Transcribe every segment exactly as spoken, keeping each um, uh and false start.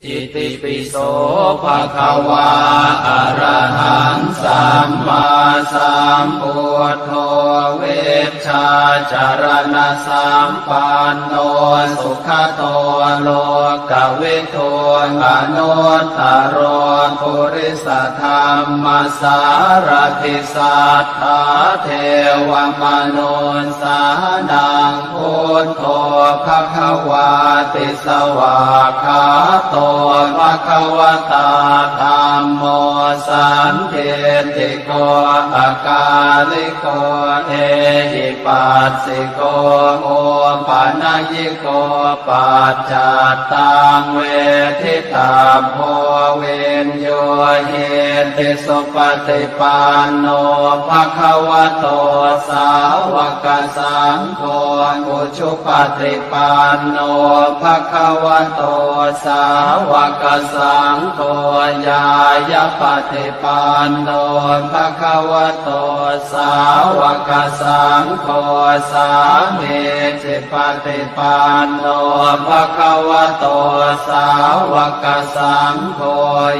Itipi so bhagavā arahaṃ sammāsambuddho vijjācaraṇasampanno sugato lokavidū anuttaro purisadammasārathi satthā devamanussānaṃ buddho bhagavāti. Svākkhāto bhagavatā dhammo sandiṭṭhiko akāliko ehipassiko opanayiko paccattaṃ veditabbo viññūhīti. Supaṭipanno bhagavato sāvakasaṅgho, ujupaṭipanno bhagavato sāvakasaṅgho, ñāyapaṭipanno bhagavato sāvakasaṅgho, sāmīcipaṭipanno bhagavato sāvakasaṅgho,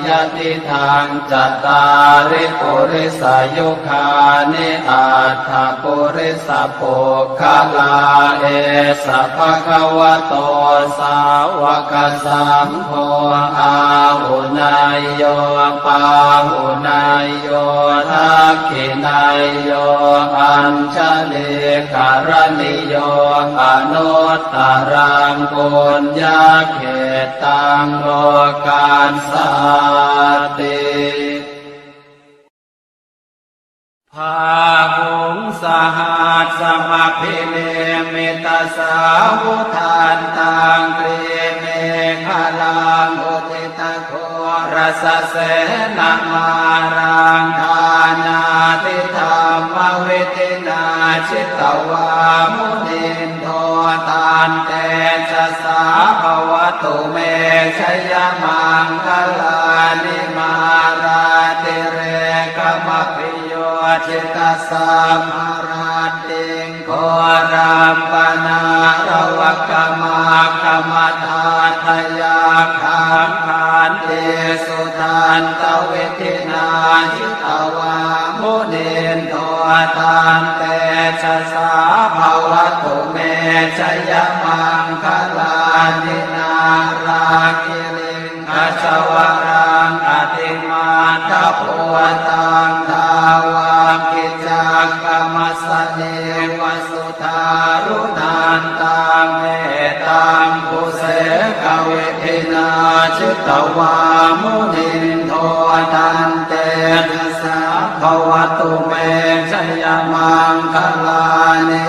yadidaṃ cattāri purisayugāni aṭṭha purisapuggalā, esa bhagavato sāvakasaṅgho, āhuneyyo pāhuneyyo dakkhiṇeyyo añjalikaraṇīyo anuttaraṃ puññakkhettaṃ lokassāti. Bāhuṃ sahassamabhinimmitasāvudhantaṃ grīmekhalaṃ udita ghorasasenamāraṃ dānādidhammavidhinā jitavā munindo tantejasā bhavatu me jayamaṅgalāni. Mārātirekamabhiyujjhitasabbarattiṃ ghorampanāḷavakamakkhamathaddhayakkhaṃ khantīsudantavidhinā jitavā munindo tantejasā bhavatu me jayamaṅgalāni. Nāḷāgiriṃ gajavaraṃ atimattabhūtaṃ dāvaggicakkamasanīva sudāruṇantaṃ mettambusekavidhinā jitavā munindo tantejasā bhavatu me jayamaṅgalāni.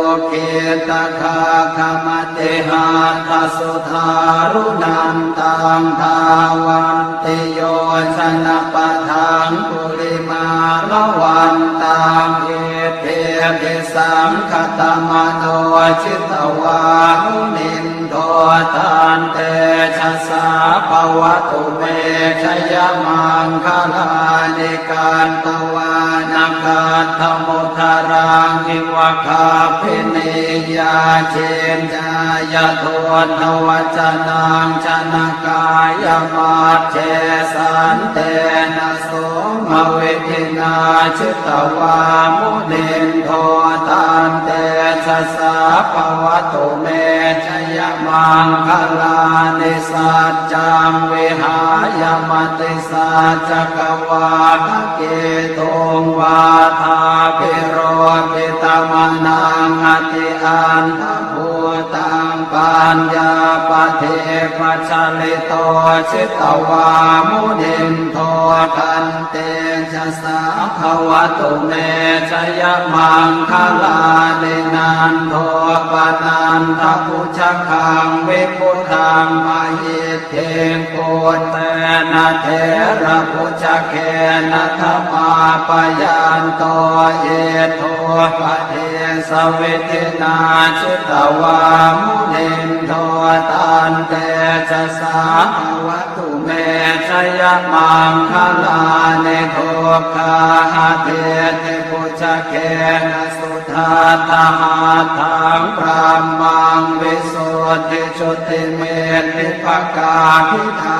Ukkhittakhaggamatihatthasudāruṇantaṃ dhāvantiyojanapathaṅgulimālavantaṃ iddhībhisaṅkhatamano jitavā munindo tantejasā bhavatu me jayamaṅgalāni. Katvāna kaṭṭhamudaraṃ iva gabbhinīyā ciñcāya duṭṭhavacanaṃ janakāyamajjhe santena somavidhinā jitavā munindo tantejasā bhavatu me jayamaṅgalāni. Saccaṃ vihāya matisaccakavādaketuṃ vādābhiropitamanaṃ atiandhabhūtaṃ paññāpadīpajalito jitavā munindo tantejasā bhavatu me jayamaṅgalāni. Nandopanandabhujagaṃ vibudhaṃ mahiddhiṃ puttena therabhujagena damāpayanto iddhūpadesavidhinā jitavā munindo tantejasā bhavatu me jayamaṅgalāni. Duggāhadiṭṭhibhujagena sudaṭṭhahatthaṃ brahmaṃ visuddhijutimiddhibakābhidhā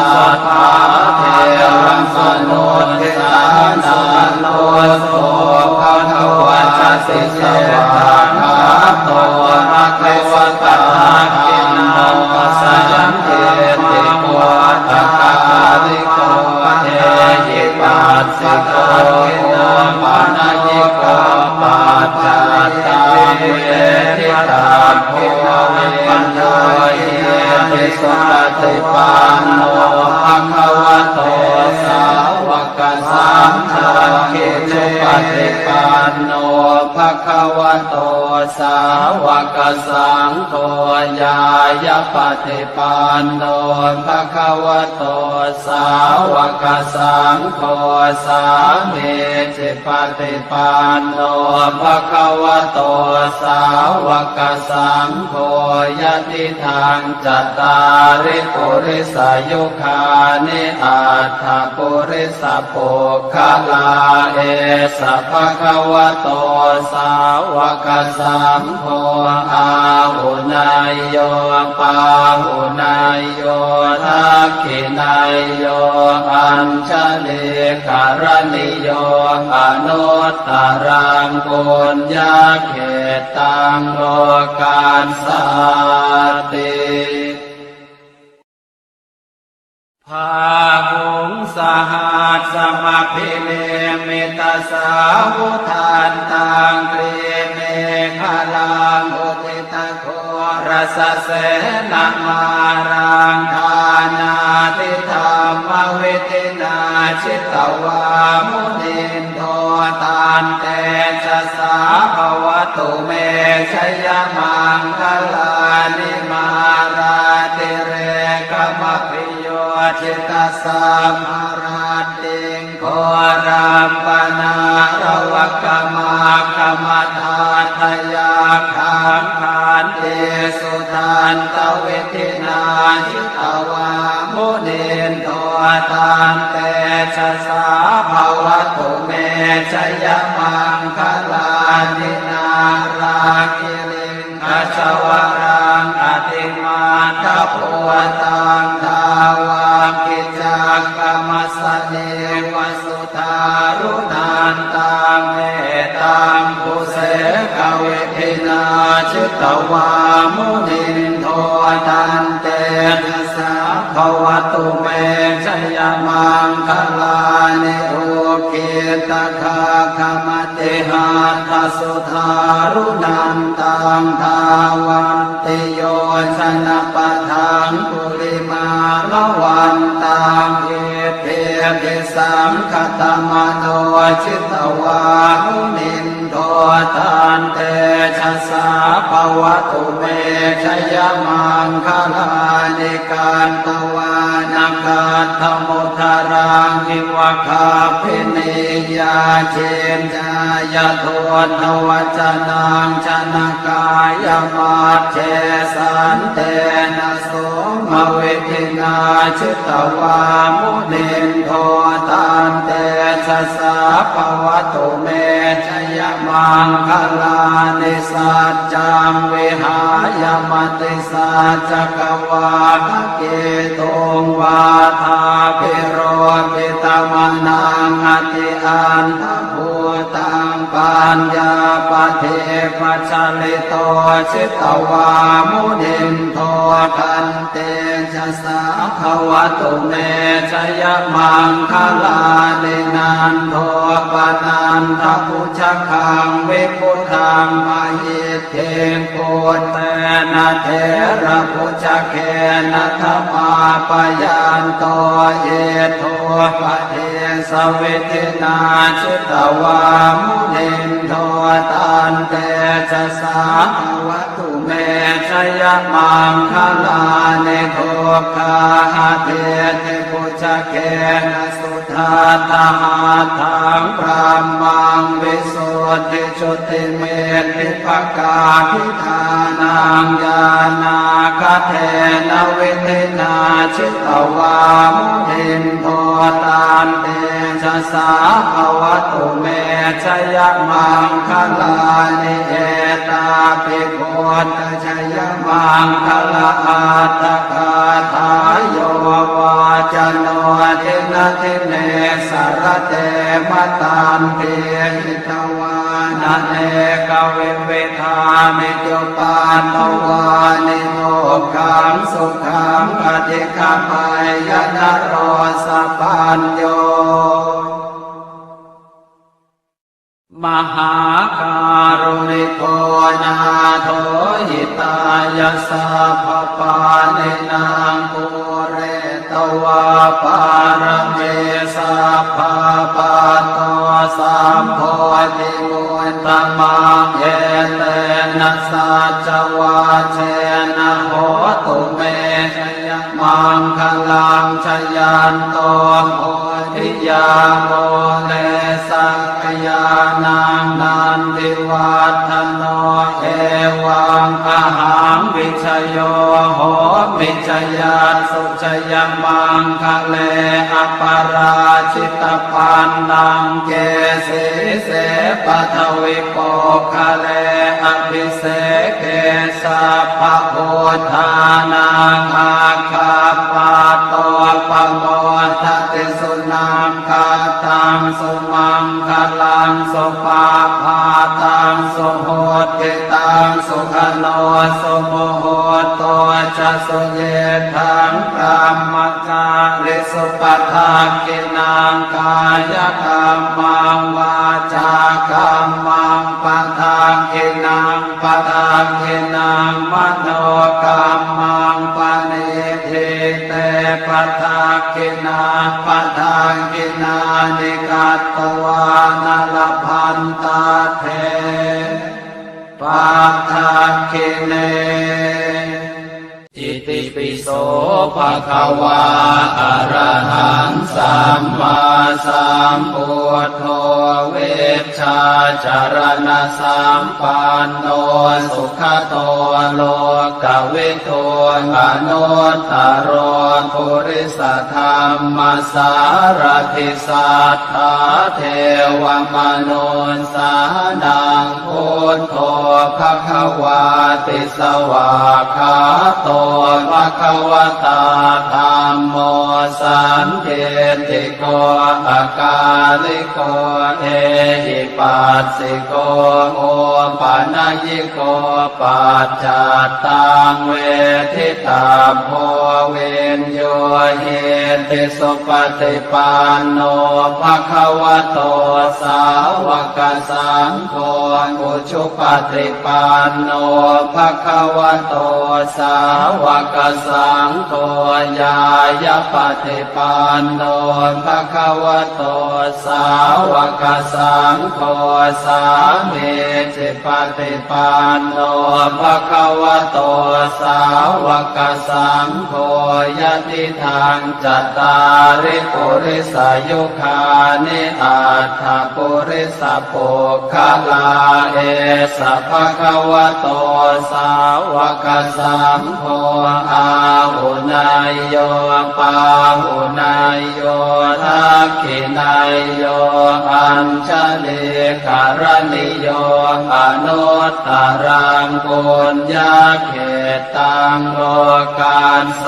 sabbadevamanussānaṃ sugato bhagavāti. Svākkhāto bhagavatā dhammo sandiṭṭhiko akāliko ehipassiko opanayiko paccattaṃ veditabbo viññūhīti. Supaṭipanno bhagavato sāvakasaṅgho, ujupaṭipanno bhagavato sāvakasaṅgho, ñāyapaṭipanno bhagavato sāvakasaṅgho, sāmīcipaṭipanno bhagavato sāvakasaṅgho, yadidaṃ cattāri purisayugāni aṭṭha purisapuggalā, esa bhagavato sāvakasaṅgho, āhuneyyo pāhuneyyo dakkhiṇeyyo añjalikaraṇīyo anuttaraṃ puññakkhettaṃ lokassāti. Bāhuṃ sahassamabhinimmitasāvudhantaṃ, grīmekhalaṃ udita ghorasasenamāraṃ, dānādidhammavidhinā jitavā munindo, tantejasā bhavatu me jayamaṅgalāni. Mārātirekamabhiyujjhitasabbarattiṃ, ghorampanāḷavakamakkhamathaddhayakkhaṃ, khantīsudantavidhinā jitavā munindo, tantejasā bhavatu me jayamaṅgalāni. Nāḷāgiriṃ gajavaraṃ atimattabhūtaṃ, dāvaggicakkamasanīva sudāruṇantaṃ, mettambusekavidhinā jitavā munindo, tantejasā bhavatu me jayamaṅgalāni. Ukkhittakhaggamatihatthasudāruṇantaṃ, dhāvantiyojanapathaṅgulimālavantaṃ, iddhībhisaṅkhatamano jitavā munindo, tantejasā Sā bhavatu me jayamaṅgalāni. Katvāna kaṭṭhamudaraṃ iva gabbhinīyā, ciñcāya duṭṭhavacanaṃ janakāyamajjhe, santena somavidhinā jitavā munindo, tantejasā bhavatu me jayamaṅgalāni. Saccaṃ vihāya matisaccakavādaketuṃ, vādābhiropitamanaṃ atiandhabhūtaṃ, paññāpadīpajalito jitavā munindo, tantejasā bhavatu me jayamaṅgalāni. Nandopanandabhujagaṃ vibudhaṃ mahiddhiṃ, puttena therabhujagena damāpayanto, iddhūpadesavidhinā jitavā munindo, tantejasā bhavatu me jayamaṅgalāni. Duggāhadiṭṭhibhujagena sudaṭṭhahatthaṃ, brahmaṃ visuddhijutimiddhibakābhidhānaṃ, ñāṇāgadena vidhinā jitavā munindo, tantejasā bhavatu me jayamaṅgalāni. Etāpi buddha jayamaṅgalaaṭṭhagāthā, yo vācano dinadine sarate matandī, hitvānanekavividhāni cupaddavāni, mokkhaṃ sukhaṃ adhigameyya naro sapañño. Mahākāruṇiko nātho, hitāya sabbapāṇinaṃ, pūretvā pāramī sabbā, patto sambodhimuttamaṃ, etena saccavajjena, hotu me jayamaṅgalaṃ. Jayanto bodhiyā mūle, sakyānaṃ nandivaḍḍhano, evaṃ ahaṃ vijayo homi, jayassu jayamaṅgale, aparājitapallaṅke, sīse paṭhavipokkhare, abhiseke sabbabuddhānaṃ, aggappatto pamodati. Sunakkhattaṃ sumaṅgalaṃ, supabhātaṃ suhuṭṭhitaṃ, sukhaṇo sumuhutto ca, suyiṭṭhaṃ brahmacārisu. Padakkhiṇaṃ kāyakammaṃ, vācākammaṃ padakkhiṇaṃ, padakkhiṇaṃ manokammaṃ, paṇidhī te padakkhiṇā. Padakkhiṇāni katvāna, labhantatthe padakkhiṇe. Itipi so bhagavā arahaṃ sammāsambuddho, vijjācaraṇasampanno sugato lokavidū, anuttaro purisadammasārathi satthā devamanussānaṃ buddho bhagavāti. Svākkhāto bhagavatā dhammo sandiṭṭhiko akāliko ehipassiko opanayiko paccattaṃ veditabbo viññūhīti. Supaṭipanno bhagavato sāvakasaṅgho, ujupaṭipanno bhagavato sāvakasaṅgho, ñāyapaṭipanno bhagavato sāvaka saṅgho sāmīcipaṭipanno bhagavato sāvakasaṅgho, yadidaṃ cattāri purisayugāni aṭṭha purisapuggalā, esa bhagavato sāvakasaṅgho āhuneyyo pāhuneyyo dakkhiṇeyyo añjalikaraṇīyo anuttaraṃ puññakkhettaṃ lokassāti.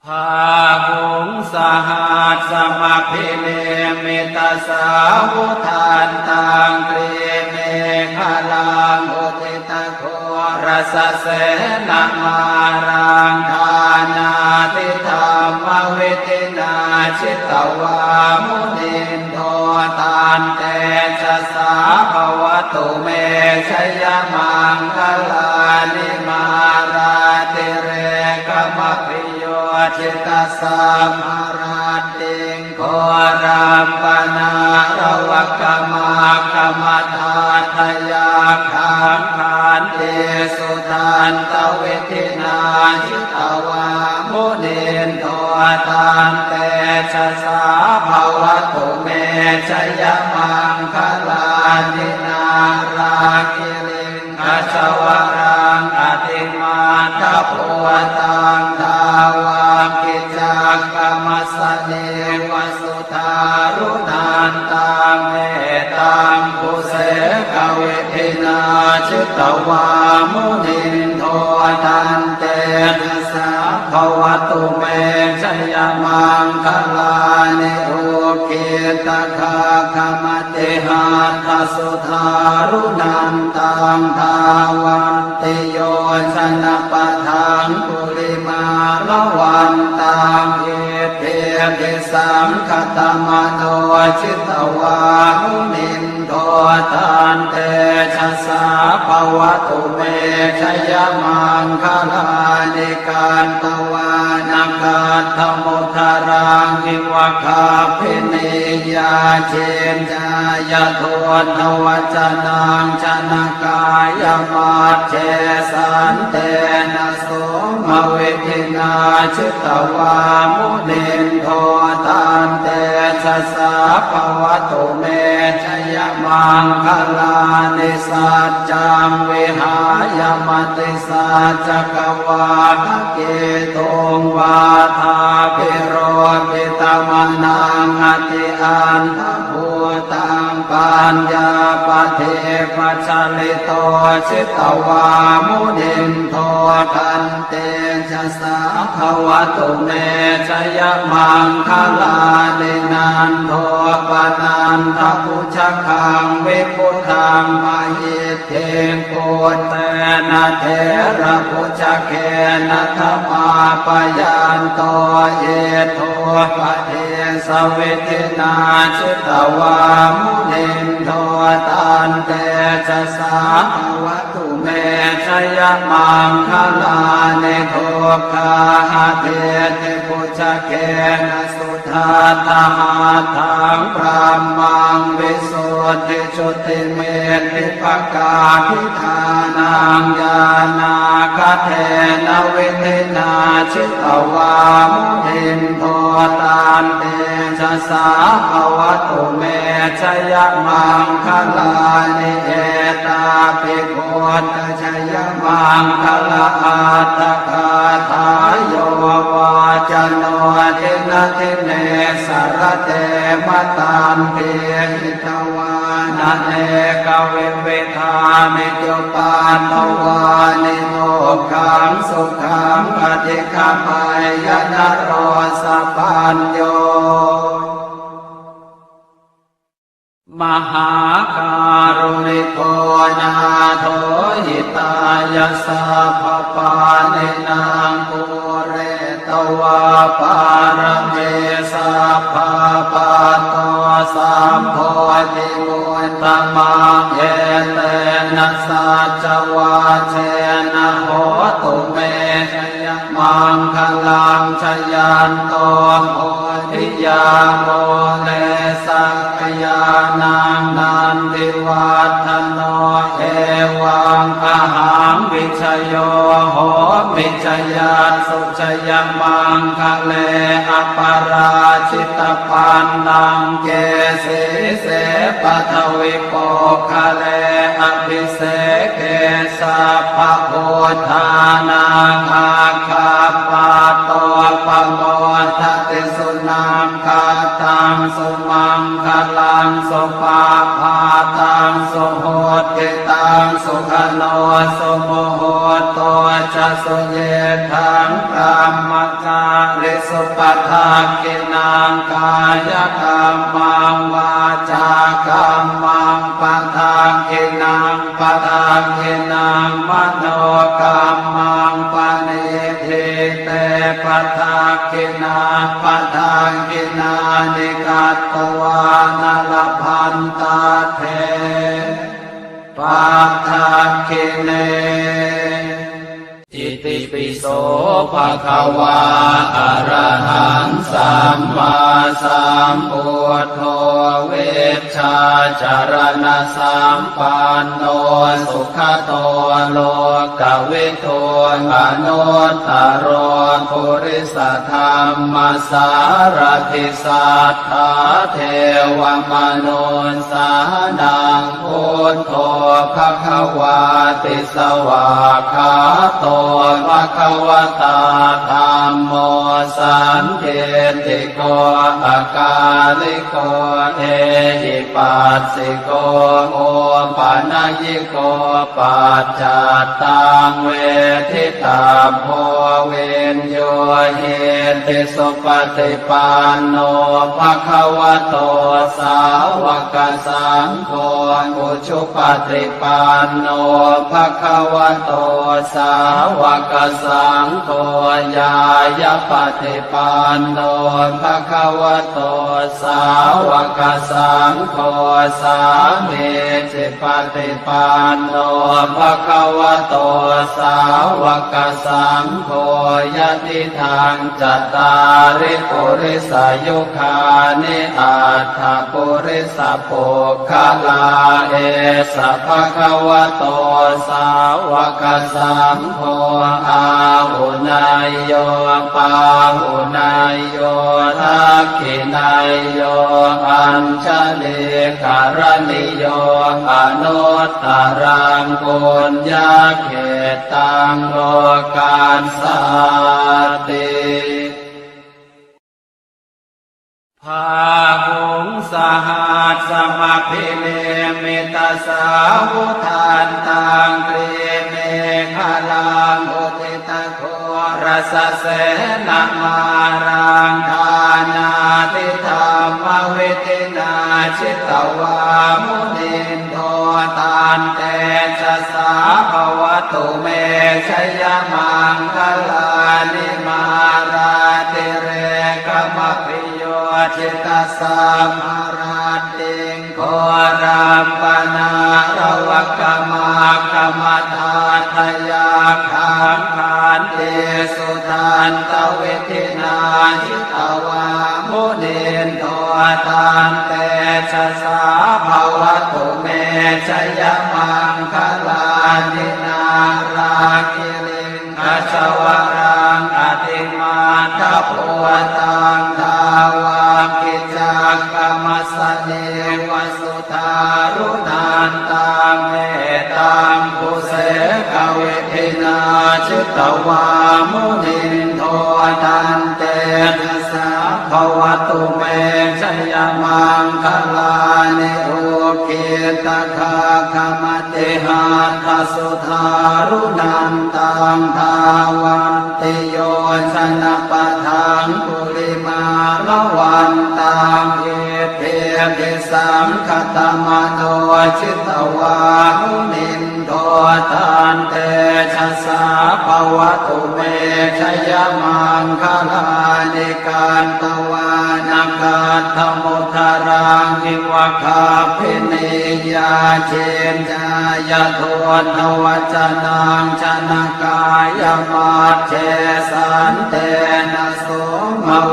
Bāhuṃ sahassamabhinimmitasāvudhantaṃ girimekhalaṃ udita ghorasasenamāraṃ dānādidhammavidhinā jitavā munindo tantejasā bhavatu me jayamaṅgalāni. Mārātirekamabhiyujjhitasabbarattiṃ ghorampanāḷavakamakkhamathaddhayakkhaṃ khantīsudantavidhinā jitavā munindo tantejasā bhavatu me jayamaṅgalāni. Nāḷāgiriṃ gajavaraṃ atimattabhūtaṃ dāvaggicakkamasanīva sudāruṇantaṃ mettambusekavidhinā jitavā munindo tantejasā bhavatu me jayamaṅgalāni. Ukkhittakhaggamatihatthasudāruṇantaṃ dhāvantiyojanapathaṅgulimālavantaṃ iddhībhisaṅkhatamano jitavā munindo tantejasā bhavatu me jayamaṅgalāni. Katvāna kaṭṭhamudaraṃ iva gabbhinīyā ciñcāya duṭṭhavacanaṃ janakāyamajjhe santena somavidhinā jitavā munindo tantejasā bhavatu me jayamaṅgalāni. Saccaṃ vihāya matisaccakavādaketuṃ vādābhiropitamanaṃ atiandhabhūtaṃ paññāpadīpajalito jitavā munindo tantejasā bhavatu me jayamaṅgalāni. Nandopanandabhujagaṃ vibudhaṃ mahiddhiṃ puttena therabhujagena damāpayanto iddhūpadesavidhinā jitavā munindo tantejasā bhavatu me jayamaṅgalāni. Duggāhadiṭṭhibhujagena sudaṭṭhahatthaṃ brahmaṃ visuddhijutimiddhibakābhidhānaṃ ñāṇāgadena vidhinā jitavā munindo tantejasā bhavatu me jayamaṅgalāni. Etāpi buddha jayamaṅgalaaṭṭhagāthā yo vācano dinadine sarate matandī hitvānanekavividhāni cupaddavāni mokkhaṃ sukhaṃ adhigameyya naro sapañño. Mahākāruṇiko nātho hitāya sabbapāṇinaṃ pūretvā pāramī sabbā patto sambodhimuttamaṃ etena saccavajjena hotu me jayamaṅgalaṃ. Jayanto bodhi bodhiyā mūle sakyānaṃ nandivaḍḍhano, evaṃ ahaṃ vijayo homi jayassu jayamaṅgale, aparājitapallaṅke sīse paṭhavipokkhare, abhiseke sabbabuddhānaṃ aggappatto pamodati. Sunakkhattaṃ sumaṅgalaṃ supabhātaṃ suhuṭṭhitaṃ, sukhaṇo sumuhutto ca suyiṭṭhaṃ brahmacārisu, padakkhiṇaṃ kāyakammaṃ vācākammaṃ padakkhiṇaṃ, padakkhiṇaṃ manokammaṃ paṇidhī te padakkhiṇā, padakkhiṇāni katvāna labhantatthe padakkhiṇe. Itipi so bhagavā arahaṃ sammāsambuddho vijjācaraṇasampanno sugato lokavidū anuttaro purisadammasārathi satthā devamanussānaṃ buddho bhagavāti. Svākkhāto bhagavatā dhammo sandiṭṭhiko akāliko ehipassiko opanayiko paccattaṃ veditabbo viññūhīti. Supaṭipanno bhagavato sāvakasaṅgho, ujupaṭipanno bhagavato sāvakasaṅgho, ñāyapaṭipanno bhagavato sāvakasaṅgho, sāmīcipaṭipanno bhagavato sāvakasaṅgho, yadidaṃ cattāri purisayugāni aṭṭha purisapuggalā, esa bhagavato sāvakasaṅgho āhuneyyo pāhuneyyo dakkhiṇeyyo añjalikaraṇīyo anuttaraṃ puññakkhettaṃ lokassāti. Bāhuṃ sahassamabhinimmitasāvudhantaṃ grīmekhalaṃ udita ghorasasenamāraṃ dānādidhammavidhinā jitavā munindo taṃ tejasā bhavatu me jayamaṅgalāni. Mārātirekamabhiyujjhitasabbarattiṃ ghorampanāḷavakamakkhamathaddhayakkhaṃ khantīsudantavidhinā jitavā munindo taṃ tejasā bhavatu me jayamaṅgalāni. Nāḷāgiriṃ gajavaraṃ atimattabhūtaṃ dāvaggicakkamasanīva sudāruṇantaṃ mettambusekavidhinā jitavā munindo taṃ tejasā bhavatu me jayamaṅgalāni. Ukkhittakhaggamatihatthasudāruṇantaṃ dhāvantiyojanapathaṅgulimālavantaṃ iddhībhisaṅkhatamano jitavā munindo taṃ tejasā bhavatu me jayamaṅgalāni. Katvāna kaṭṭhamudaraṃ iva gabbhinīyā ciñcāya duṭṭhavacanaṃ janakāyamajjhe santena so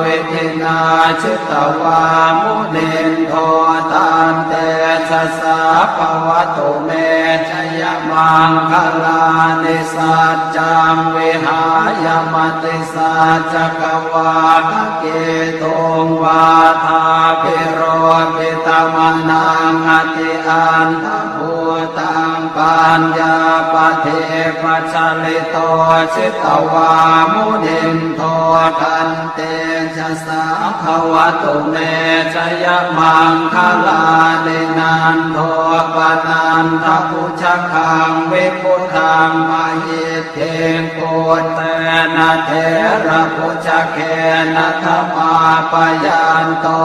vidhinā jitavā munindo, tantejasā bhavatu me jayamaṅgalāni. Saccaṃ vihāya matisaccakavādaketuṃ, vādābhiropitamanaṃ atiandhabhūtaṃ, paññāpadīpajalito jitavā munindo, tantejasā bhavatu me jayamaṅgalāni. Nandopanandabhujagaṃ vibudhaṃ mahiddhiṃ, puttena therabhujagena damāpayanto,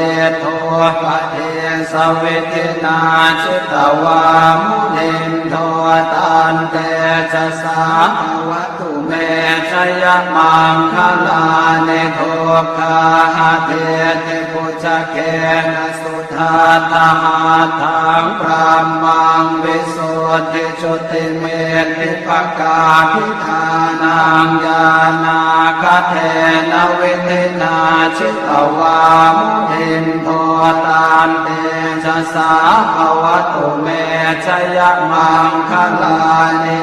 iddhūpadesavidhinā jitavā munindo, tantejasā bhavatu me jayamaṅgalāni. Duggāhadiṭṭhibhujagena sudaṭṭhahatthaṃ, brahmaṃ visuddhijutimiddhibakābhidhānaṃ, ñāṇāgadena vidhinā jitavā munindo, tantejasā bhavatu me jayamaṅgalāni.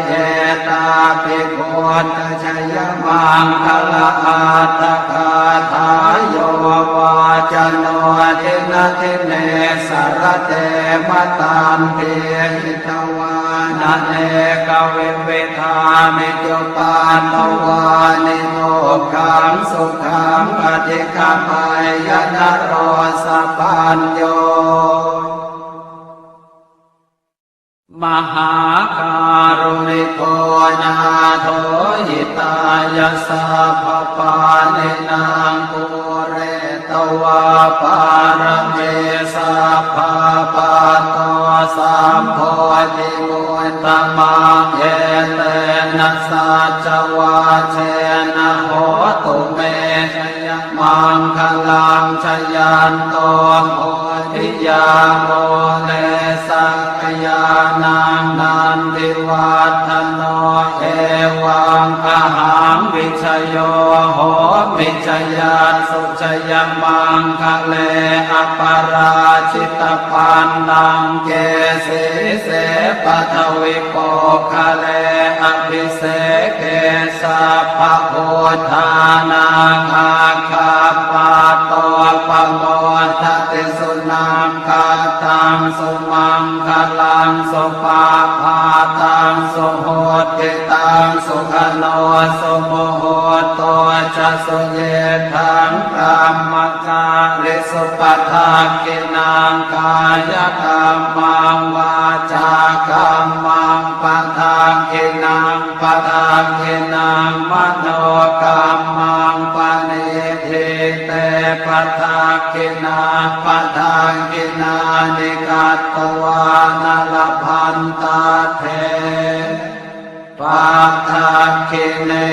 Etāpi buddhajayamaṅgalaaṭṭhagāthā, yo vācano dinadine sarate matandī, hitvānanekavividhāni cupaddavāni, mokkhaṃ sukhaṃ adhigameyya naro sapañño. Mahākāruṇiko nātho, hitāya sabbapāṇinaṃ, pūretvā pāramī sabbā, patto sambodhimuttamaṃ, etena saccavajjena, hotu me jayamaṅgalaṃ. Jayanto bodhiyā mūle, sakyānaṃ nandivaḍḍhano, evaṃ ahaṃ vijayo homi, jayassu jayamaṅgale, aparājitapallaṅke, sīse paṭhavipokkhare, abhiseke sabbabuddhānaṃ, aggappatto pamodati. Sunakkhattaṃ sumaṅgalaṃ, supabhātaṃ suhuṭṭhitaṃ, sukhaṇo sumuhutto ca, suyiṭṭhaṃ brahmacārisu. Padakkhiṇaṃ kāyakammaṃ, vācākammaṃ padakkhiṇaṃ, padakkhiṇaṃ manokammaṃ, paṇidhī te padakkhiṇā, padakkhiṇāni katvāna, labhantatthe padakkhiṇe.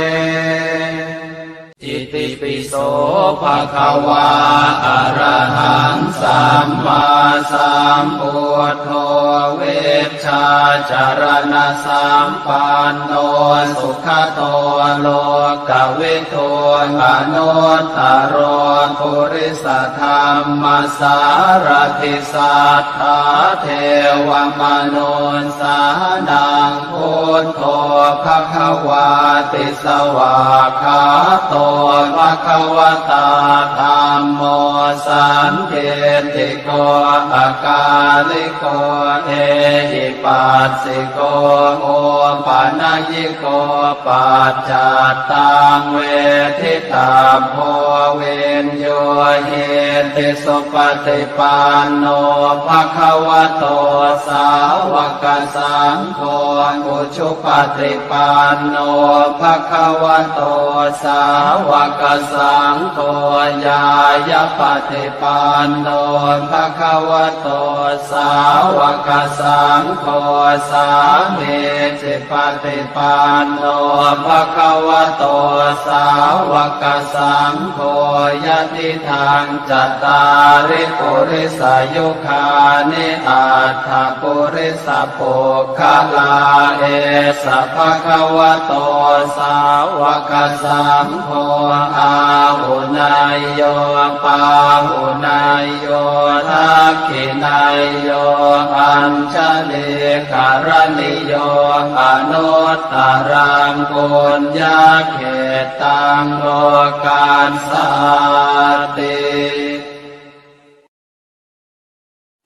Itipi so bhagavā arahaṃ sammāsambuddho, vijjācaraṇasampanno sugato lokavidū, anuttaro purisadammasārathi satthā devamanussānaṃ buddho bhagavāti. Svākkhāto bhagavatā dhammo sandiṭṭhiko akāliko ehipassiko opanayiko paccattaṃ veditabbo viññūhīti. Supaṭipanno bhagavato sāvakasaṅgho, ujupaṭipanno bhagavato sāvakasaṅgho, ñāyapaṭipanno bhagavato sāvakasaṅgho, saṅgho, sāmīcipaṭipanno bhagavato sāvakasaṅgho, yadidaṃ cattāri purisayugāni aṭṭha purisapuggalā, esa bhagavato sāvakasaṅgho, āhuneyyo pāhuneyyo dakkhiṇeyyo añjalikaraṇīyo anuttaraṃ puññakkhettaṃ lokassāti.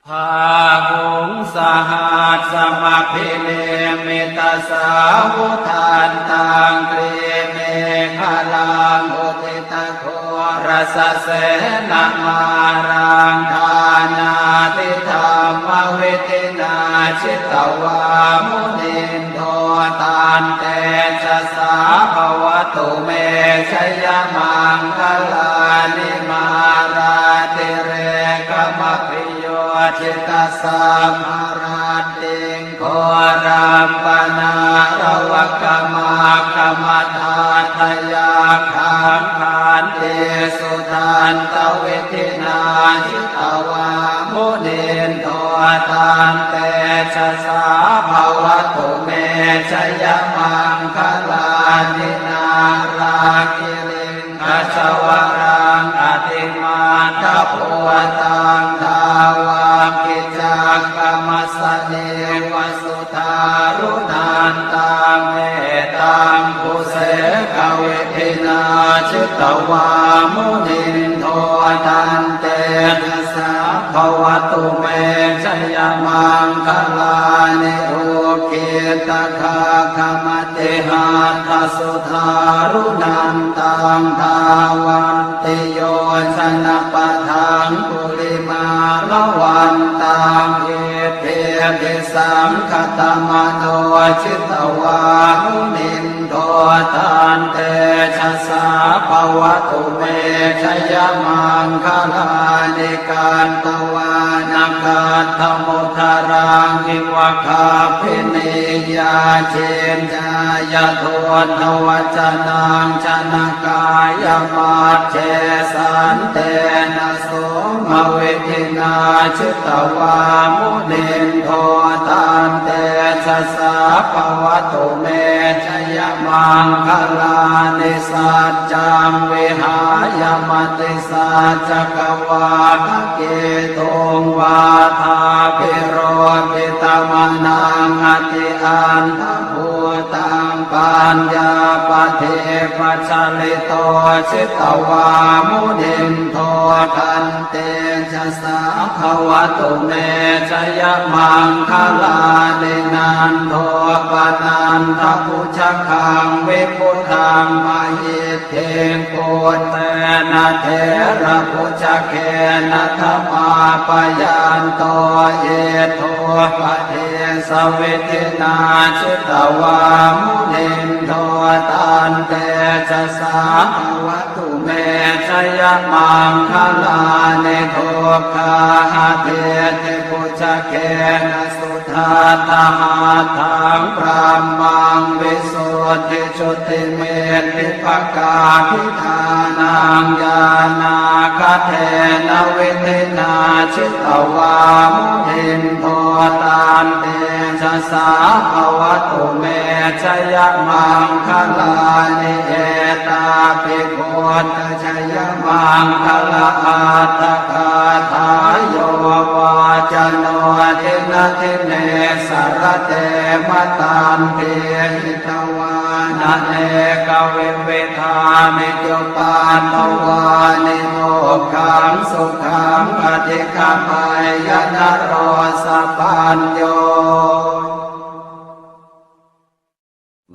Bāhuṃ sahassamabhinimmitasāvudhantaṃ, girimekhalaṃ uditaghorasasenamāraṃ, dānādidhammavidhinā jitavā munindo, tantejasā bhavatu me jayamaṅgalāni. Mārātirekamabhiyujjhitasabbarattiṃ, ghorampanāḷavakamakkhamathaddhayakkhaṃ, khantīsudantavidhinā jitavā munindo, tantejasā bhavatu me jayamaṅgalāni. Nāḷāgiriṃ gajavaraṃ atimattabhūtaṃ, dāvaggicakkamasanīva sudāruṇantaṃ, mettambusekavidhinā jitavā munindo, tantejasā bhavatu me jayamaṅgalāni. Ukkhittakhaggamatihatthasudāruṇantaṃ, dhāvantiyojanapathaṅgulimālavantaṃ, iddhībhisaṅkhatamano jitavā munindo, tantejasā bhavatu me jayamaṅgalāni. Katvāna kaṭṭhamudaraṃ iva gabbhinīyā, ciñcāya duṭṭhavacanaṃ janakāyamajjhe, santena somavidhinā jitavā munindo, tantejasā bhavatu me jayamaṅgalāni. Saccaṃ vihāya matisaccakavādaketuṃ, vādābhiropitamanaṃ atiandhabhūtaṃ, paññāpadīpajalito jitavā munindo, tantejasā bhavatu me jayamaṅgalāni. Nandopanandabhujagaṃ vibudhaṃ mahiddhiṃ, puttena therabhujagena damāpayanto, iddhūpadesavidhinā jitavā munindo, tantejasā bhavatu me jayamaṅgalāni. Duggāhadiṭṭhibhujagena sudaṭṭhahatthaṃ, brahmaṃ visuddhijutimiddhibakābhidhānaṃ, ñāṇāgadena vidhinā jitavā munindo, tantejasā bhavatu me jayamaṅgalāni. Etāpi buddha jayamaṅgalaaṭṭhagāthā, yo vācano dinadine sarate matandī, hitvānanekavividhāni cupaddavāni, mokkhaṃ sukhaṃ adhigameyya naro sapañño.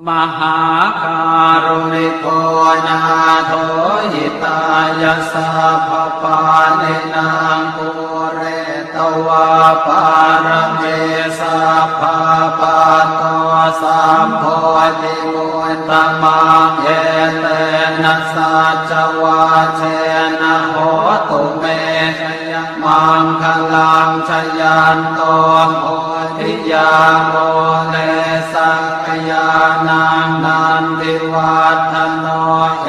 Mahākāruṇiko nātho, hitāya sabbapāṇinaṃ, pūretvā pāramī sabbā, patto sambodhimuttamaṃ, etena saccavajjena, hotu me jayamaṅgalāni. maṅgalaṃ. Jayanto bodhiyā mūle sakyānaṃ nandivaḍḍhano,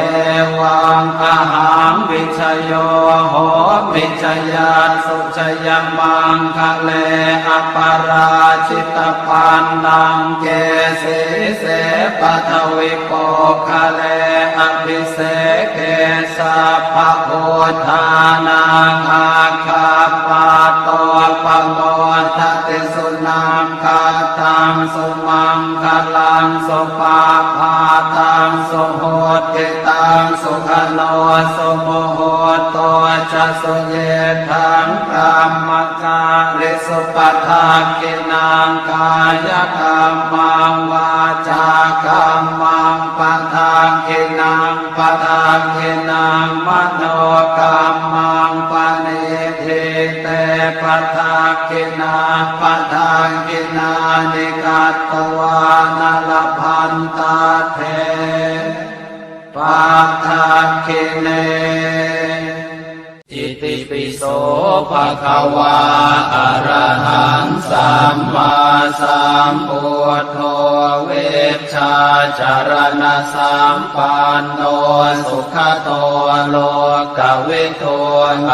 evaṃ ahaṃ vijayo homi jayassu jayamaṅgale, aparājitapallaṅke sīse paṭhavipokkhare abhiseke sabbabuddhānaṃ aggappatto pamodati. Sunakkhattaṃ sumaṅgalaṃ supabhātaṃ suhuṭṭhitaṃ sukhaṇo sumuhutto ca suyiṭṭhaṃ brahmacārisu. Padakkhiṇaṃ kāyakammaṃ vācākammaṃ padakkhiṇaṃ padakkhiṇaṃ manokammaṃ paṇidhī te padakkhiṇā. Padakkhiṇāni katvāna labhantatthe padakkhiṇe. Itipi so bhagavā arahaṃ sammāsambuddho vijjācaraṇasampanno sugato lokavidū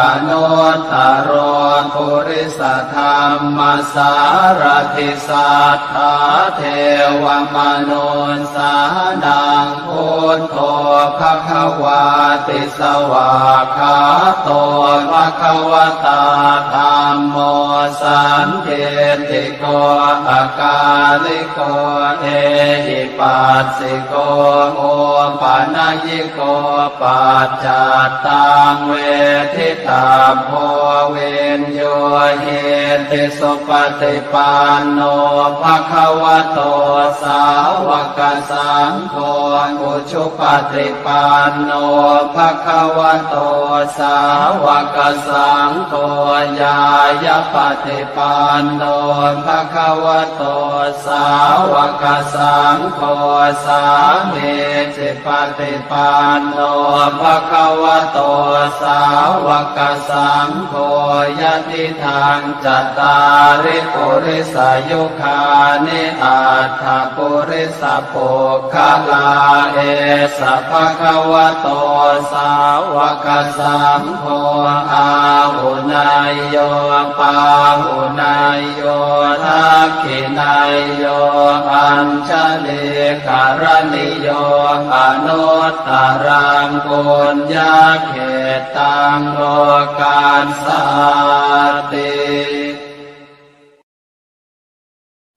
anuttaro purisadammasārathi satthā devamanussānaṃ buddho bhagavāti. Svākkhāto bhagavatā dhammo sandiṭṭhiko akāliko ehipassiko opanayiko paccattaṃ veditabbo viññūhīti. Supaṭipanno bhagavato sāvakasaṅgho, ujupaṭipanno bhagavato sāvakasaṅgho, ñāyapaṭipanno bhagavato sāvakasaṅgho, sāmīcipaṭipanno bhagavato sāvakasaṅgho, yadidaṃ cattāri purisayugāni aṭṭha purisapuggalā, esa bhagavato sāvakasaṅgho, āhuneyyo pāhuneyyo dakkhiṇeyyo añjalikaraṇīyo anuttaraṃ puññakkhettaṃ lokassāti.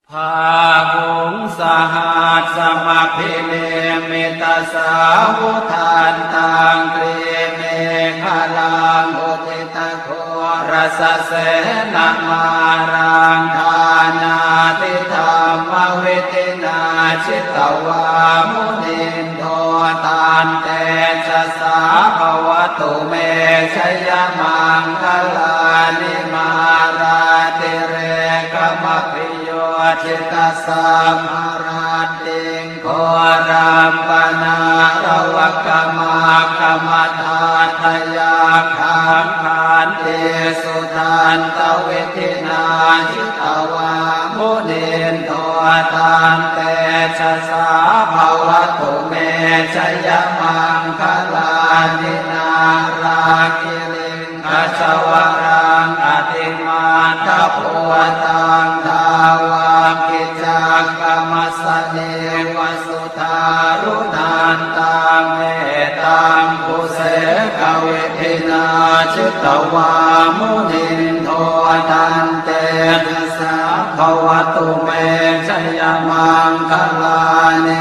Bāhuṃ sahassamabhinimmitasāvudhantaṃ, grīmekhalaṃ uditaghorasasenamāraṃ, dānādidhammavidhinā jitavā munindo, tantejasā bhavatu me jayamaṅgalāni. Mārātirekamabhiyujjhitasabbarattiṃ, ghorampanāḷavakamakkhamathaddhayakkhaṃ, khantīsudantavidhinā jitavā munindo, tantejasā bhavatu me jayamaṅgalāni. Nāḷāgiriṃ gajavaraṃ atimattabhūtaṃ, dāvaggicakkamasanīva sudāruṇantaṃ, mettambusekavidhinā jitavā munindo, tantejasā bhavatu me jayamaṅgalāni.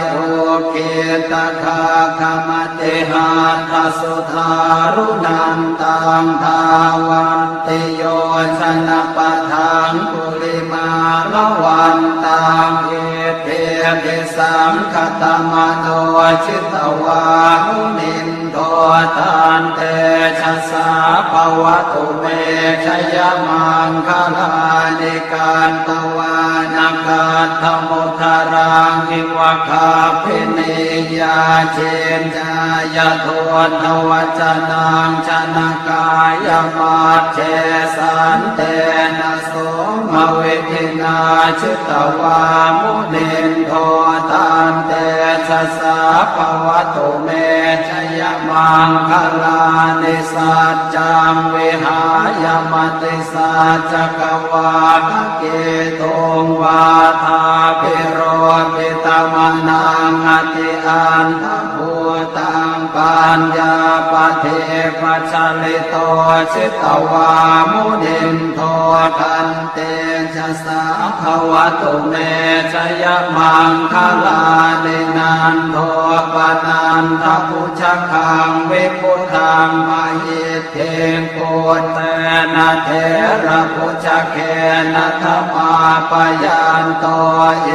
Ukkhittakhaggamatihatthasudāruṇantaṃ, dhāvantiyojanapathaṅgulimālavantaṃ, iddhībhisaṅkhatamano jitavā munindo, Tantejasā bhavatu me jayamaṅgalāni. Katvāna kaṭṭhamudaraṃ iva gabbhinīyā ciñcāya duṭṭhavacanaṃ janakāyamajjhe santena somavidhinā jitavā munindo tantejasā bhavatu me jayamaṅgalāni. Saccaṃ vihāya matisaccakavādaketuṃ vādābhiropitamanaṃ atiandhabhūtaṃ paññāpadīpajalito jitavā munindo tantejasā bhavatu me jayamaṅgalāni. Nandopanandabhujagaṃ vibudhaṃ mahiddhiṃ puttena therabhujagena damāpayanto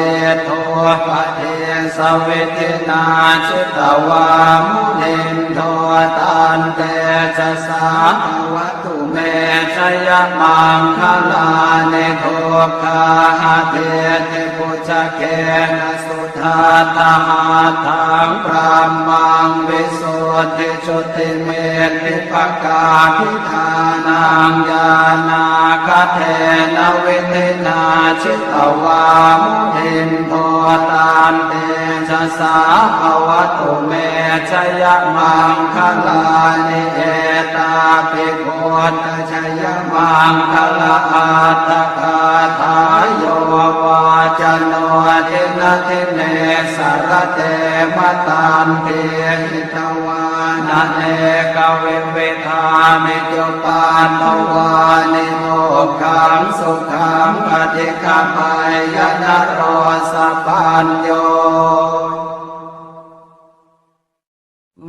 iddhūpadesavidhinā jitavā munindo tantejasā bhavatu me jayamaṅgalāni. Duggāhadiṭṭhibhujagena sudaṭṭhahatthaṃ brahmaṃ visuddhijutimiddhibakābhidhānaṃ ñāṇāgadena vidhinā jitavā munindo tantejasā bhavatu me jayamaṅgalāni. Etāpi buddha jayamaṅgalaaṭṭhagāthā yo vācano dinadine sarate matandī hitvānanekavividhāni cupaddavāni mokkhaṃ sukhaṃ adhigameyya naro sapañño.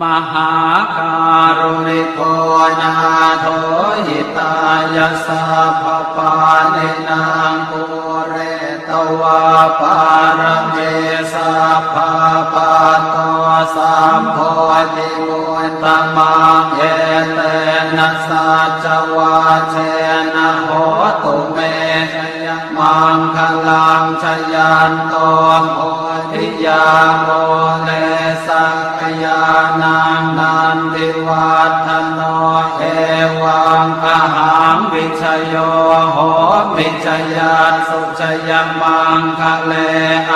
Mahākāruṇiko nātho hitāya sabbapāṇinaṃ pūretvā pāramī sabbā patto sambodhimuttamaṃ etena saccavajjena hotu me jayamaṅgalaṃ. Jayanto bodhiyā mūle sakyānaṃ nandivaḍḍhano evaṃ ahaṃ vijayo homi jayassu jayamaṅgale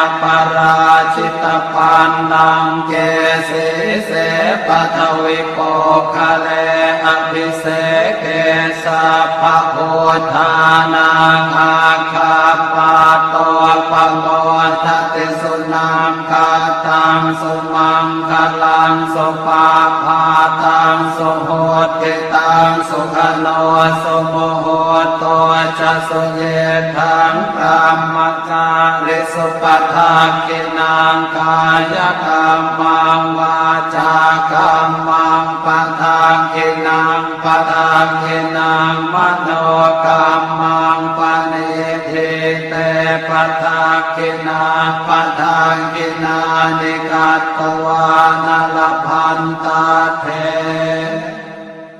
aparājitapallaṅke sīse paṭhavipokkhare abhiseke sabbabuddhānaṃ aggappatto pamodati. Sunakkhattaṃ sumaṅgalaṃ supabhātaṃ suhuṭṭhitaṃ sukhaṇo sumuhutto ca suyiṭṭhaṃ brahmacārisu padakkhiṇaṃ kāyakammaṃ vācākammaṃ padakkhiṇaṃ padakkhiṇaṃ manokammaṃ paṇidhī te padakkhiṇā padakkhiṇāni katvāna labhantatthe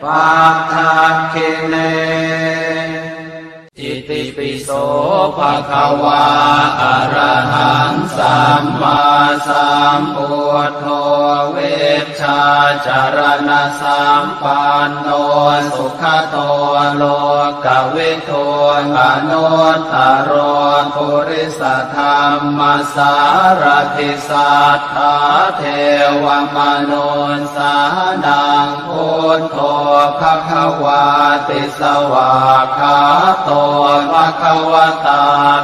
padakkhiṇe. Itipi so bhagavā arahaṃ sammāsambuddho vijjācaraṇasampanno sugato lokavidū anuttaro purisadammasārathi satthā devamanussānaṃ buddho bhagavāti. Svākkhāto bhagavatā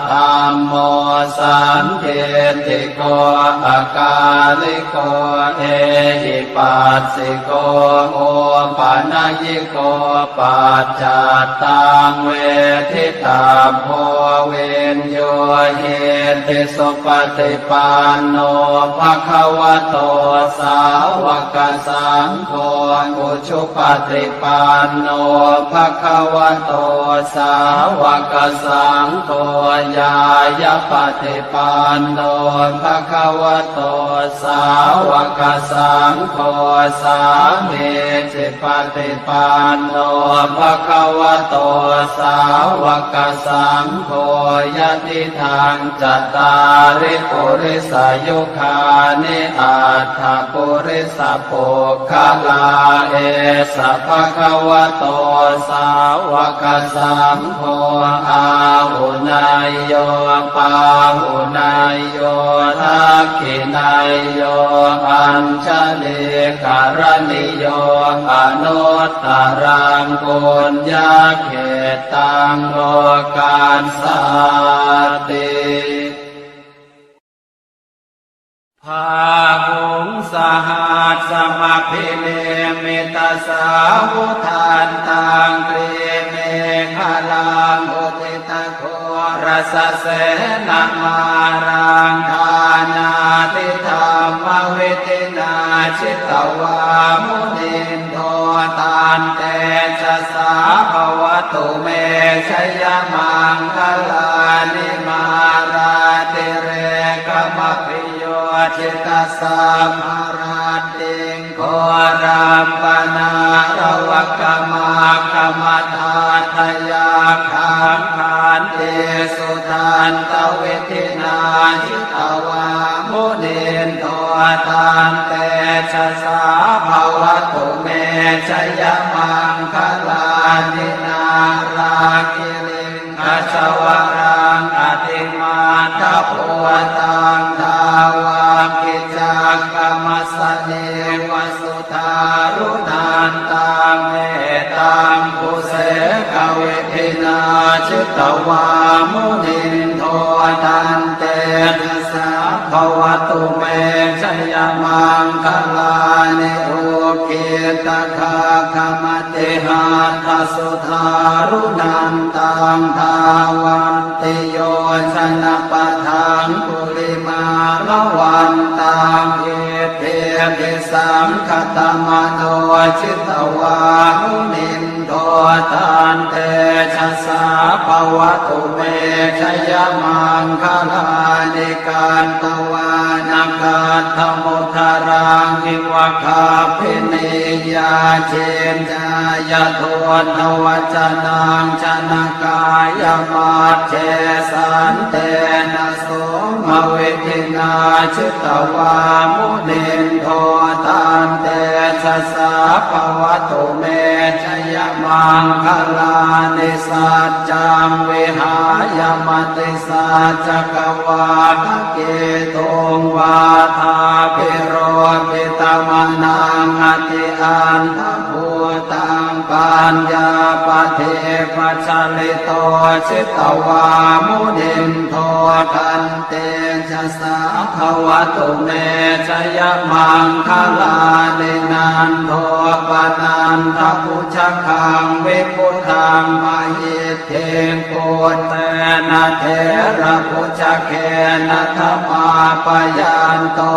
dhammo sandiṭṭhiko akāliko ehipassiko opanayiko paccattaṃ veditabbo viññūhīti. Supaṭipanno bhagavato sāvakasaṅgho ujupaṭipanno bhagavato sāvakasaṅgho ñāyapaṭipanno bhagavato sāvakasaṅgho Gosāmīcipaṭipanno bhagavato sāvakasaṅgho, yadidaṃ cattāri purisayugāni aṭṭha purisapuggalā, esa bhagavato sāvakasaṅgho, āhuneyyo pāhuneyyo dakkhiṇeyyo añjalikaraṇīyo, anuttaraṃ puññakkhettaṃ lokassāti. Bāhuṃ sahassamabhinimmitasāvudhantaṃ, grīmekhalaṃ udita ghorasasennamāraṃ, dānādidhammavidhinā jitavā munindo, tantejasā bhavatu me jayamaṅgalāni. Mārātirekamabhiyujjhitasabbarattiṃ, ghorampanāḷavakamakkhamathaddhayakkhaṃ, khantīsudantavidhinā jitavā munindo, tantejasā bhavatu me jayamaṅgalāni. Nāḷāgiriṃ gajavaraṃ atimattabhūtaṃ, dāvaggicakkamasanīva sudāruṇantaṃ, mettambusekavidhinā jitavā munindo, tantejasā bhavatu me jayamaṅgalāni. Ukkhittakhaggamatihatthasudāruṇantaṃ, dhāvantiyojanapathaṅgulimālavantaṃ, iddhībhisaṅkhatamano jitavā munindo, tantejasā bhavatu me jayamaṅgalāni. Katvāna kaṭṭhamudaraṃ iva gabbhinīyā, ciñcāya duṭṭhavacanaṃ janakāyamajjhe, santena somavidhinā jitavā munindo, tantejasā bhavatu me jayamaṅgalāni. Saccaṃ vihāya matisaccakavādaketuṃ, vādābhiropitamanaṃ atiandhabhūtaṃ, paññāpadīpajalito jitavā munindo, tantejasā bhavatu me jayamaṅgalāni. Nandopanandabhujagaṃ vibudhaṃ mahiddhiṃ, puttena therabhujagena damāpayanto,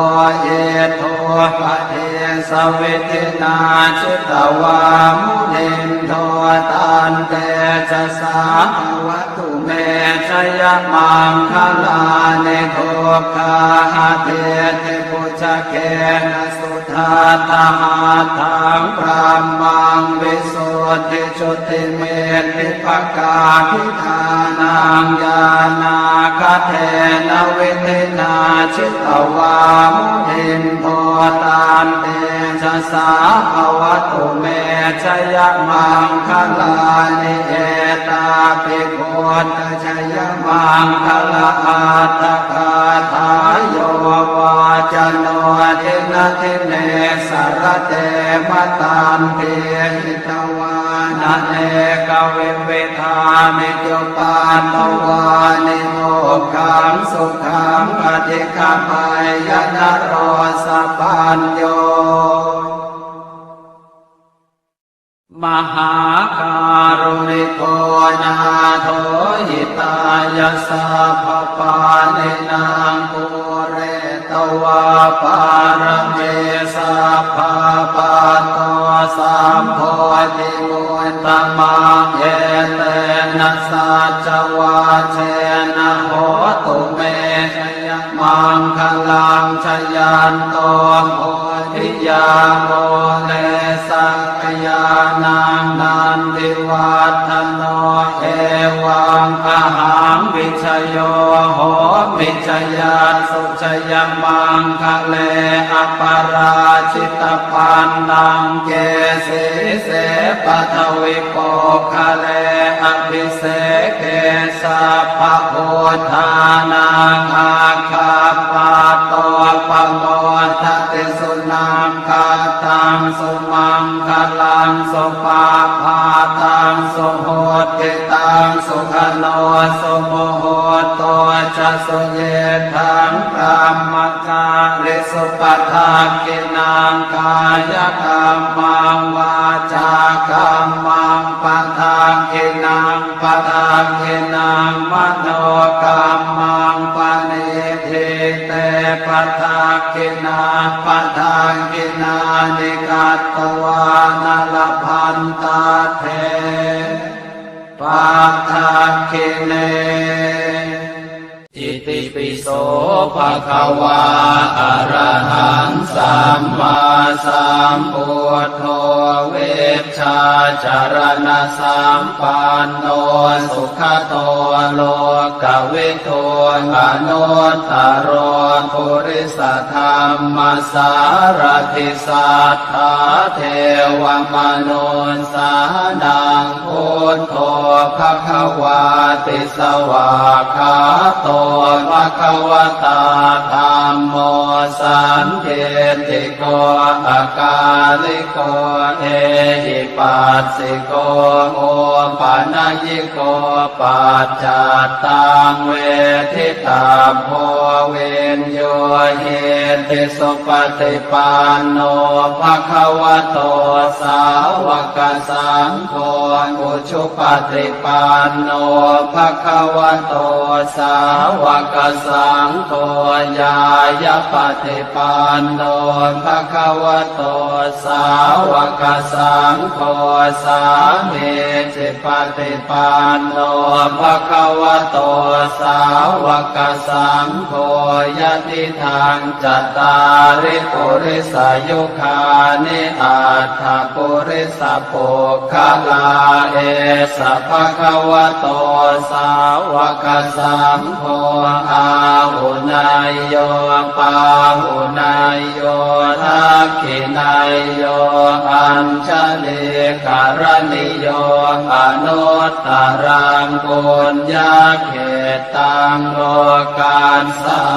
iddhūpadesavidhinā jitavā munindo, tantejasā bhavatu me jayamaṅgalāni. Duggāhadiṭṭhibhujagena sudaṭṭhahatthaṃ, brahmaṃ visuddhijutimiddhibakābhidhānaṃ, ñāṇāgadena vidhinā jitavā munindo, tantejasā bhavatu me jayamaṅgalāni. Etāpi buddha jayamaṅgalaaṭṭhagāthā, yo vācano dinadine sarate matandī, hitvānanekavividhāni cupaddavāni, mokkhaṃ sukhaṃ adhigameyya naro sapañño. Mahākāruṇiko nātho, hitāya sabbapāṇinaṃ, pūretvā pāramī sabbā, patto sambodhimuttamaṃ, etena saccavajjena, hotu me jayamaṅgalaṃ. Jayanto bodhiyā Mūle sakyānaṃ nandivaḍḍhano, evaṃ ahaṃ vijayo homi, jayassu jayamaṅgale, aparājitapallaṅke sīse paṭhavipokkhare, abhiseke sabbabuddhānaṃ aggappatto pamodati. Sunakkhattaṃ sumaṅgalaṃ supabhātaṃ suhuṭṭhitaṃ, sukhaṇo sumuhutto ca suyiṭṭhaṃ brahmacārisu. Padakkhiṇaṃ kāyakammaṃ vācākammaṃ padakkhiṇaṃ, padakkhiṇaṃ manokammaṃ paṇidhī te padakkhiṇā. Padakkhiṇāni katvāna labhantatthe padakkhiṇe. Itipi so bhagavā arahaṃ sammāsambuddho vijjācaraṇasampanno sugato lokavidū anuttaro purisadammasārathi satthā devamanussānaṃ buddho bhagavāti. Svākkhāto bhagavatā dhammo sandiṭṭhiko akāliko ehipassiko opanayiko paccattaṃ veditabbo viññūhīti. Supaṭipanno bhagavato sāvakasaṅgho, ujupaṭipanno bhagavato sāvakasaṅgho, ñāyapaṭipanno bhagavato sāvakasaṅgho, sāmīcipaṭipanno bhagavato sāvakasaṅgho, yadidaṃ cattāri purisayugāni aṭṭha purisapuggalā, esa bhagavato sāvakasaṅgho, āhuneyyo pāhuneyyo dakkhiṇeyyo añjalikaraṇīyo anuttaraṃ puññakkhettaṃ lokassāti.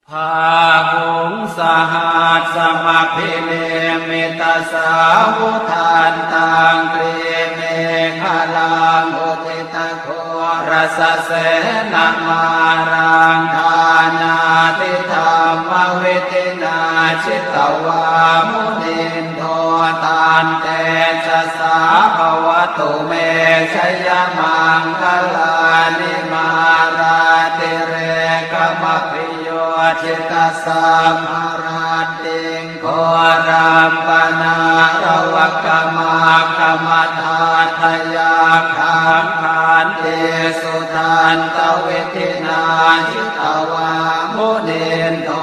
Bāhuṃ sahassamabhinimmitasāvudhantaṃ, grīmekhalaṃ uditaghorasasenamāraṃ, dānādidhammavidhinā jitavā munindo, tantejasā bhavatu me jayamaṅgalāni. Mārātirekamabhiyujjhitasabbarattiṃ, ghorampanāḷavakamakkhamathaddhayakkhaṃ, khantīsudantavidhinā jitavā munindo,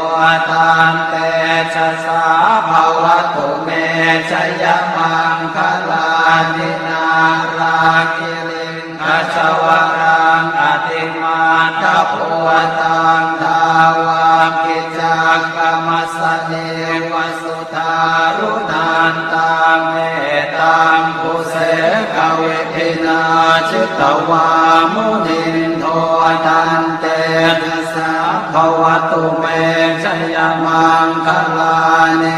tantejasā bhavatu me jayamaṅgalāni. Nāḷāgiriṃ gajavaraṃ atimattabhūtaṃ, dāvaggicakkamasanīva sudāruṇantaṃ, mettambusekavidhinā jitavā munindo, tantejasā bhavatu me jayamaṅgalāni.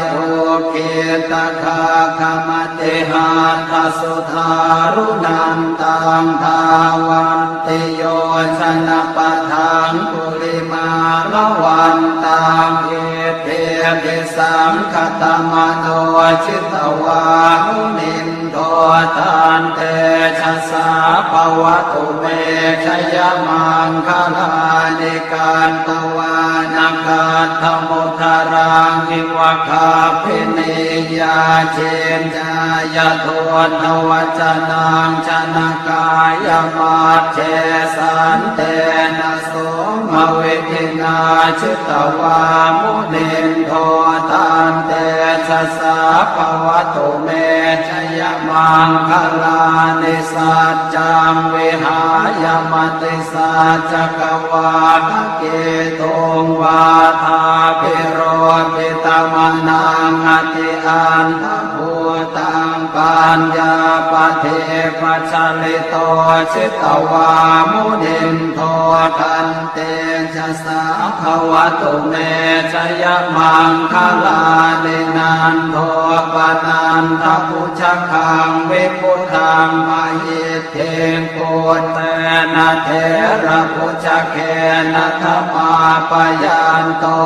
Ukkhittakhaggamatihatthasudāruṇantaṃ, dhāvantiyojanapathaṅgulimālavantaṃ, iddhībhisaṅkhatamano jitavā munindo, tantejasā bhavatu me jayamaṅgalāni. Katvāna kaṭṭhamudaraṃ iva gabbhinīyā ciñcāya duṭṭhavacanaṃ janakāyamajjhe santena somavidhinā jitavā munindo tantejasā bhavatu me jayamaṅgalāni. Saccaṃ vihāya matisaccakavādaketuṃ vādābhiropitamanaṃ atiandhabhūtaṃ paññāpadīpajalito jitavā munindo tantejasā bhavatu me jayamaṅgalāni. Nandopanandabhujagaṃ vibudhaṃ mahiddhiṃ puttena therabhujagena damāpayanto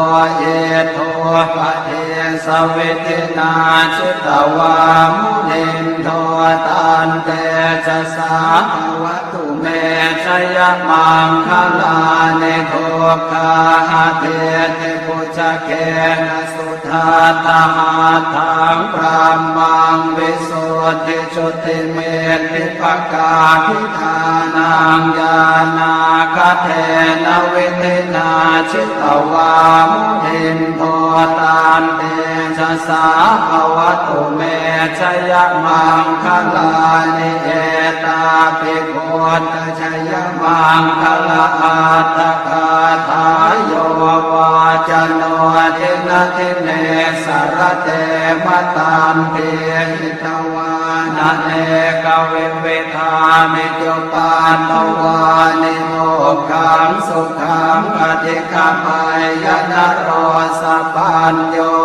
iddhūpadesavidhinā jitavā munindo tantejasā bhavatu me jayamaṅgalāni. Duggāhadiṭṭhibhujagena sudaṭṭhahatthaṃ brahmaṃ visuddhijutimiddhibakābhidhānaṃ ñāṇāgadena vidhinā jitavā munindo tantejasā bhavatu me jayamaṅgalāni. Etāpi buddhajayamaṅgalaaṭṭhagāthā yo vācano dinadine sarate matandī hitvānanekavividhāni cupaddavāni mokkhaṃ sukhaṃ adhigameyya naro sapañño.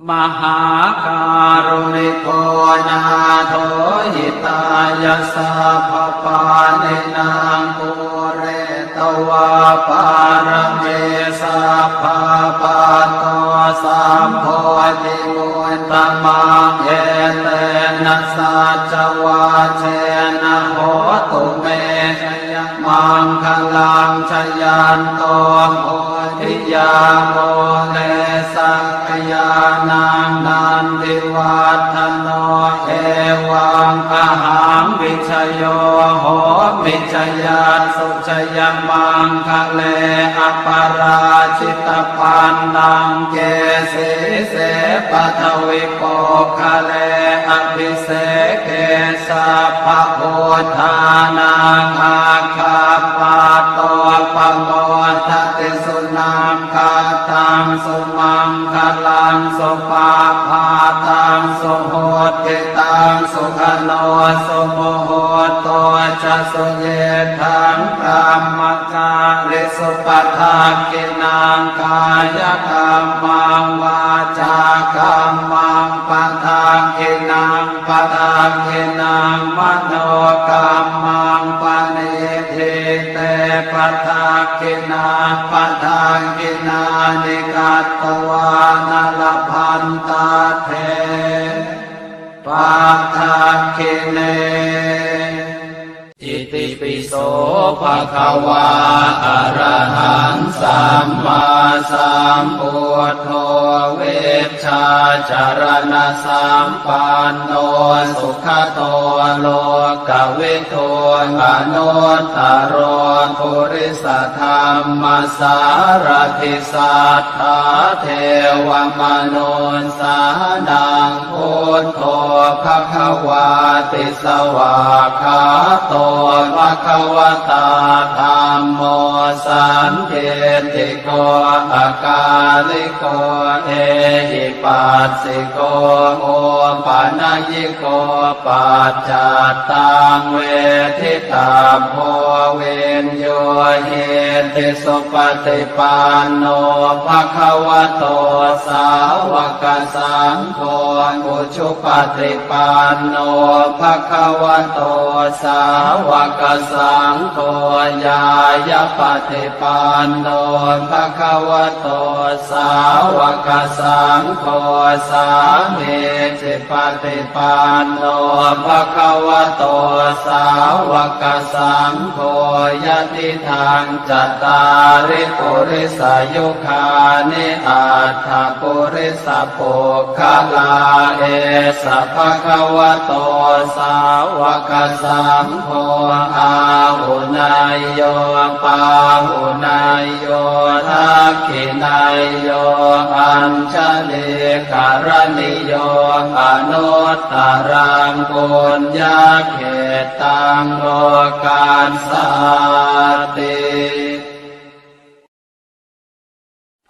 Mahākāruṇiko nātho hitāya sabbapāṇinaṃ pūretvā pāramī sabbā patto sambodhimuttamaṃ etena saccavajjena hotu me jayamaṅgalaṃ. Jayanto bodhiyā mūle sakyānaṃ nandivaḍḍhano evaṃ ahaṃ vijayo homi jayassu jayamaṅgale aparājitapallaṅke sīse paṭhavipokkhare abhiseke sabbabuddhānaṃ aggappatto pamodati. Sunakkhattaṃ sumaṅgalaṃ supabhātaṃ suhuṭṭhitaṃ sukhaṇo sumuhutto ca suyiṭṭhaṃ brahmacārisu padakkhiṇaṃ kāyakammaṃ vācākammaṃ padakkhiṇaṃ padakkhiṇaṃ manokammaṃ paṇidhī te padakkhiṇā padakkhiṇāni katvāna labhantatthe padakkhiṇe. Itipi so bhagavā arahaṃ sammāsambuddho vijjācaraṇasampanno sugato lokavidū anuttaro purisadammasārathi satthā devamanussānaṃ buddho bhagavāti. Svākkhāto bhagavatā dhammo sandiṭṭhiko akāliko ehipassiko opanayiko paccattaṃ veditabbo viññūhīti. Supaṭipanno bhagavato sāvakasaṅgho ujupaṭipanno panno bhagavato sāvakasaṅgho, ñāyapaṭipanno bhagavato sāvakasaṅgho, sāmīcipaṭipanno bhagavato sāvakasaṅgho, yadidaṃ cattāri purisayugāni aṭṭha purisapuggalā, esa bhagavato sāvakasaṅgho, āhuneyyo pāhuneyyo dakkhiṇeyyo añjalikaraṇīyo anuttaraṃ puññakkhettaṃ lokassāti.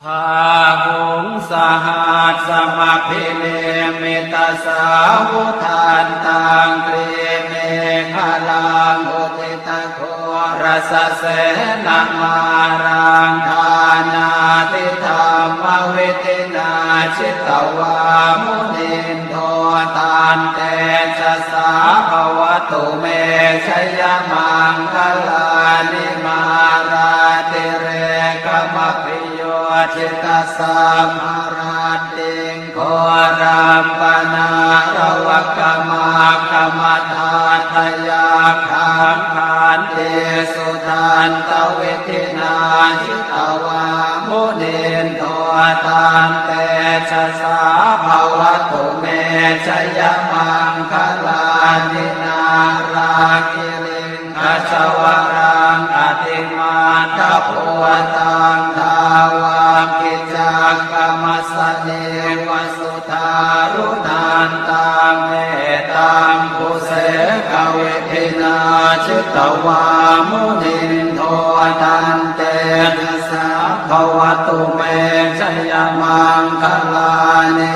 Bāhuṃ sahassamabhinimmitasāvudhantaṃ, grīmekhalaṃ uditaghorasasenamāraṃ, dānādidhammavidhinā jitavā munindo, tantejasā bhavatu me jayamaṅgalāni. Mārātirekamabhiyujjhitasabbarattiṃ, ghorampanāḷavakamakkhamathaddhayakkhaṃ, khantīsudantavidhinā jitavā munindo, tantejasā bhavatu me jayamaṅgalāni. Nāḷāgiriṃ gajavaraṃ atimattabhūtaṃ, dāvaggicakkamasanīva sudāruṇantaṃ, mettambusekavidhinā jitavā munindo, tantejasā bhavatu me jayamaṅgalāni.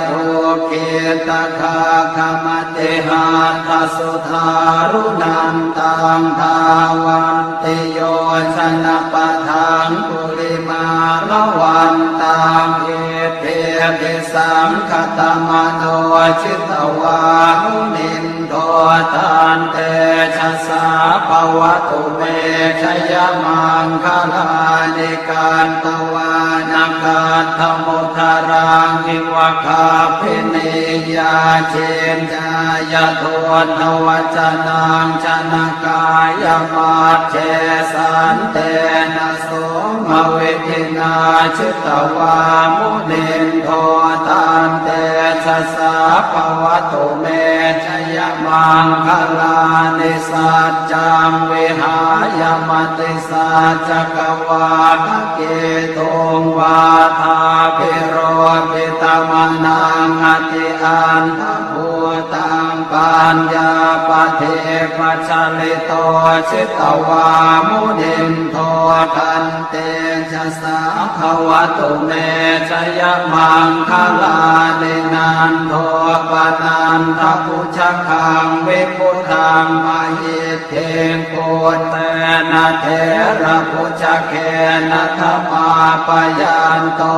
Ukkhittakhaggamatihatthasudāruṇantaṃ, dhāvantiyojanapathaṅgulimālavantaṃ, iddhībhisaṅkhatamano jitavā munindo, tantejasā bhavatu me jayamaṅgalāni. Katvāna kaṭṭhamudaraṃ iva gabbhinīyā, ciñcāya duṭṭhavacanaṃ janakāyamajjhe, santena somavidhinā jitavā munindo, tantejasā bhavatu me jayamaṅgalāni. Saccaṃ vihāya matisaccakavādaketuṃ, vādābhiropitamanaṃ atiandhabhūtaṃ, paññāpadīpajalito jitavā munindo, tantejasā bhavatu me jayamaṅgalāni. Nandopanandabhujagaṃ vibudhaṃ mahiddhiṃ, puttena therabhujagena damāpayanto,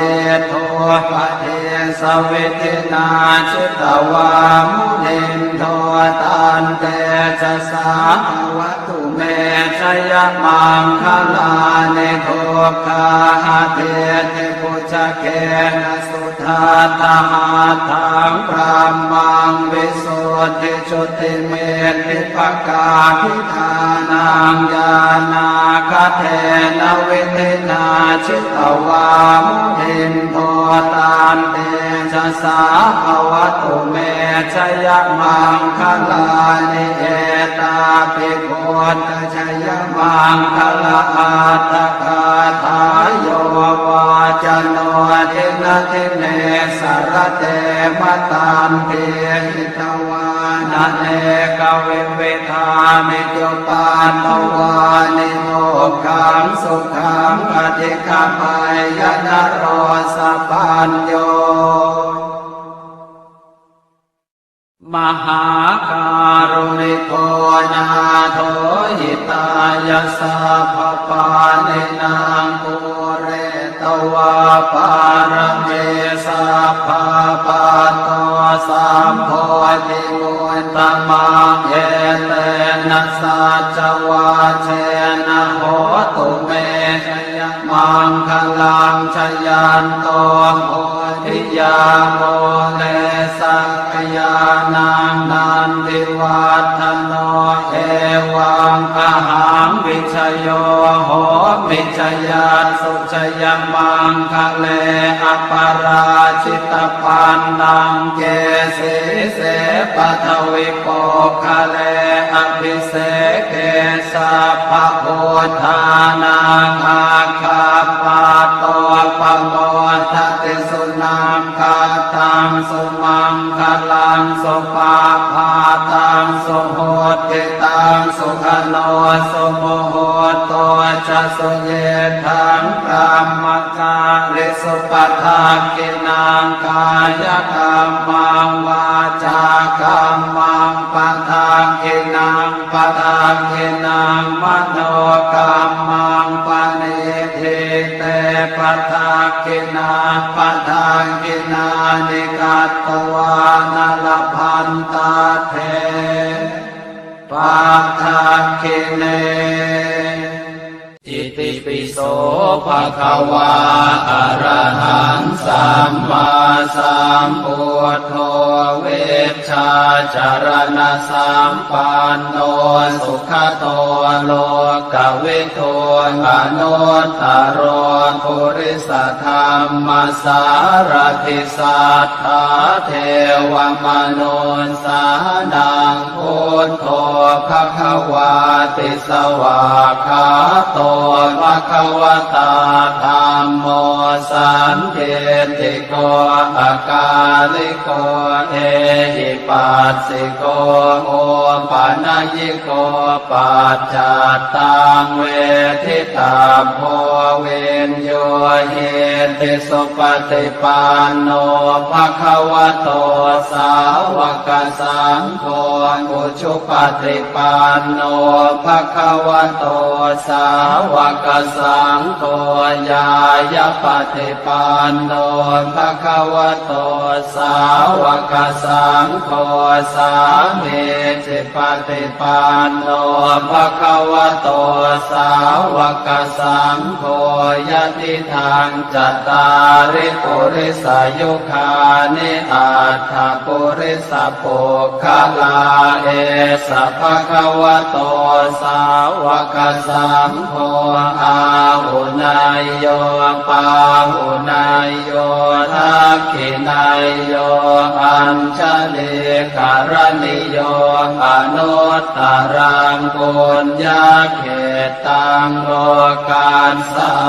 iddhūpadesavidhinā jitavā munindo, tantejasā bhavatu me jayamaṅgalāni. Duggāhadiṭṭhibhujagena sudaṭṭhahatthaṃ, brahmaṃ visuddhijutimiddhibakābhidhānaṃ, ñāṇāgadena vidhinā jitavā munindo, tantejasā bhavatu me jayamaṅgalāni. Etāpi buddhajayamaṅgalaaṭṭhagāthā, yo vācano dinadine sarate matandī, hitvānanekavividhāni cupaddavāni, mokkhaṃ sukhaṃ adhigameyya naro sapañño. Mahākāruṇiko nātho, hitāya sabbapāṇinaṃ, pūretvā pāramī sabbā, patto sambodhi uttamaṃ, etena saccavajjena hotu me jayamaṅgalaṃ. Jayanto bodhiyā mūle sakyānaṃ nandivaḍḍhano, evaṃ ahaṃ vijayo homi jayassu jayamaṅgale, aparājitapallaṅke sīse paṭhavipokkhare, abhiseke sabbabuddhānaṃ aggappatto pamodati. Sunakkhattaṃ sumaṅgalaṃ supabhātaṃ suhuṭṭhitaṃ, sukhaṇo sumuhutto ca suyiṭṭhaṃ brahmacārisu. Padakkhiṇaṃ kāyakammaṃ vācākammaṃ padakkhiṇaṃ, padakkhiṇaṃ manokammaṃ paṇidhī te padakkhiṇā. Padakkhiṇāni katvāna labhantatthe padakkhiṇe. Itipi so bhagavā arahaṃ sammāsambuddho vijjācaraṇasampanno sugato lokavidū anuttaro purisadammasārathi satthā devamanussānaṃ buddho bhagavāti. Svākkhāto bhagavatā dhammo sandiṭṭhiko akāliko ehipassiko opanayiko paccattaṃ veditabbo viññūhīti. Supaṭipanno bhagavato sāvakasaṅgho, ujupaṭipanno bhagavato sāvakasaṅgho, ñāyapaṭipanno bhagavato sāvakasaṅgho, sāmīcipaṭipanno bhagavato sāvakasaṅgho, yadidaṃ cattāri purisayugāni aṭṭha purisapuggalā, esa bhagavato sāvakasaṅgho āhuneyyo pāhuneyyo dakkhiṇeyyo añjalikaraṇīyo anuttaraṃ puññakkhettaṃ lokassāti.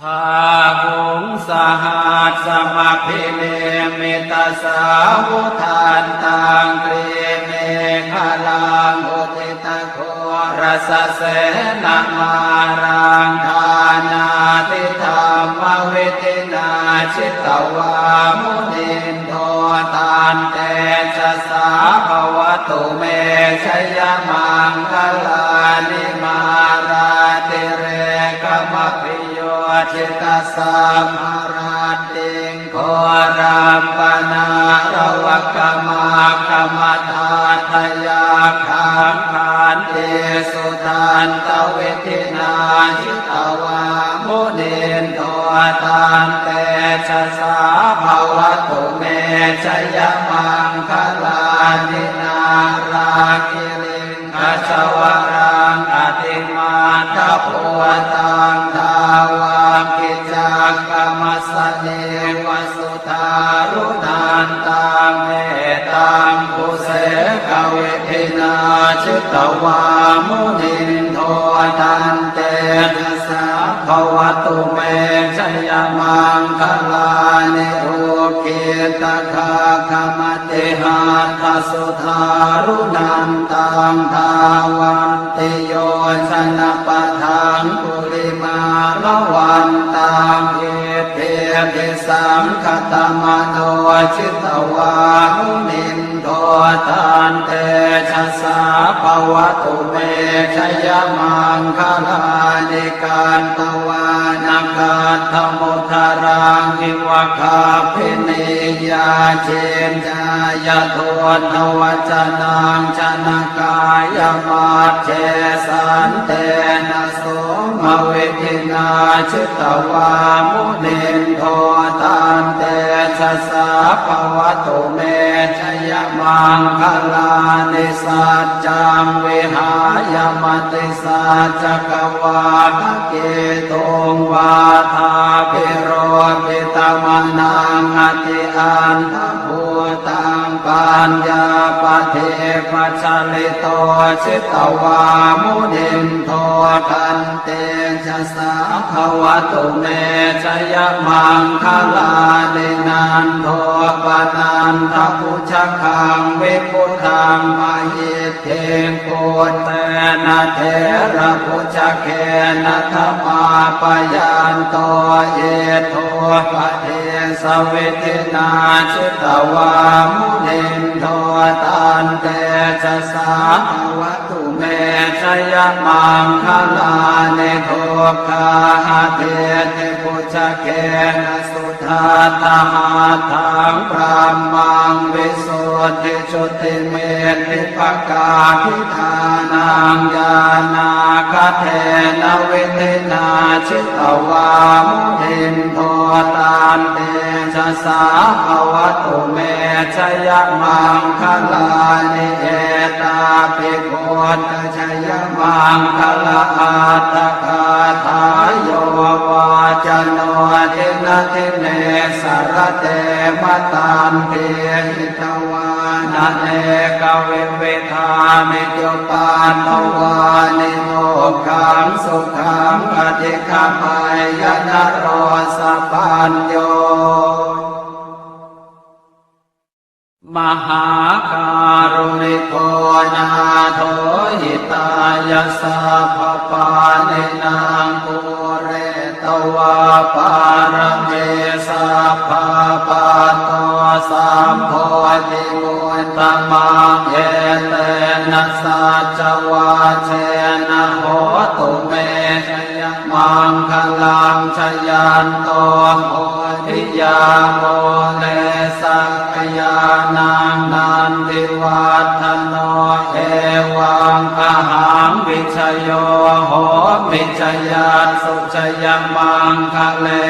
Bāhuṃ sahassamabhinimmitasāvudhantaṃ grīmekhalaṃ udita ghorasasenamāraṃ dānādidhammavidhinā jitavā munindo tantejasā bhavatu me jayamaṅgalāni. Mārātirekamabhiyujjhitasabbarattiṃ ghorampanāḷavakamakkhamathaddhayakkhaṃ khantīsudantavidhinā jitavā munindo tantejasā bhavatu me jayamaṅgalāni. Nāḷāgiriṃ gajavaraṃ atimattabhūtaṃ dāvaggicakkamasanīva sudāruṇantaṃ mettambusekavidhinā jitavā munindo tantejasā bhavatu me jayamaṅgalāni. Ukkhittakhaggamatihatthasudāruṇantaṃ dhāvantiyojanapathaṅgulimālavantaṃ Iddhībhisaṅkhatamano jitavā munindo taṃ tejasā bhavatu me jayamaṅgalāni. Katvāna kaṭṭhamudaraṃ iva gabbhinīyā ciñcāya duṭṭhavacanaṃ janakāyamajjhe santena somavidhinā jitavā munindo taṃ tejasā bhavatu me jayamaṅgalāni. Saccaṃ vihāya matisaccakavādaketuṃ vādābhiropitamanaṃ atiandhabhūtaṃ paññāpadīpajalito jitavā munindo taṃ tejasā bhavatu me jayamaṅgalāni. Nandopanandabhujagaṃ vibudhaṃ mahiddhiṃ puttena therabhujagena damāpayanto iddhūpadesavidhinā jitavā munindo taṃ tejasā bhavatu me jayamaṅgalāni. Duggāhadiṭṭhibhujagena sudaṭṭhahatthaṃ brahmaṃ visuddhijutimiddhibakābhidhānaṃ ñāṇāgadena vidhinā jitavā munindo taṃ tejasā bhavatu me jayamaṅgalāni. Etāpi buddhajayamaṅgalaaṭṭhagāthā yo vācano dinadine sarate matandī hitvānanekavividhāni cupaddavāni mokkhaṃ sukhaṃ adhigameyya naro sapañño. Mahākāruṇiko nātho hitāya sabbapāṇinaṃ pūretvā pāramī sabbā patto sambodhimuttamaṃ etena saccavajjena hotu me jayamaṅgalaṃ. Jayanto bodhiyā mūle sakyānaṃ nandivaḍḍhano evaṃ ahaṃ vijayo homi jayassu jayamaṅgale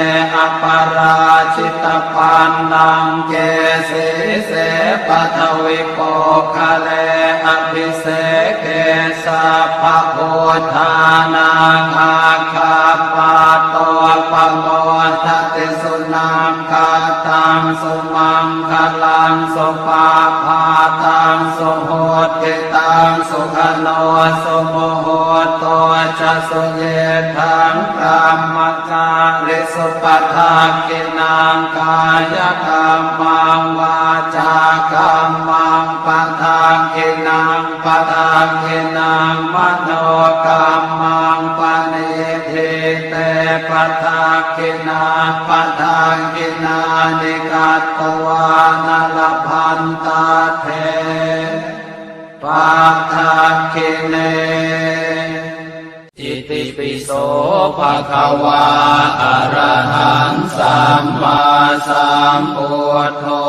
aparājitapallaṅke sīse paṭhavipokkhare abhiseke sabbabuddhānaṃ aggappatto pamodati. Sunakkhattaṃ sumaṅgalaṃ supabhātaṃ suhuṭṭhitaṃ sukhaṇo sumuhutto ca suyiṭṭhaṃ brahmacārisu padakkhiṇaṃ kāyakammaṃ vācākammaṃ padakkhiṇaṃ padakkhiṇaṃ manokammaṃ paṇidhī te padakkhiṇā padakkhiṇāni katvāna labhantatthe padakkhiṇe. Itipi so bhagavā arahaṃ sammāsambuddho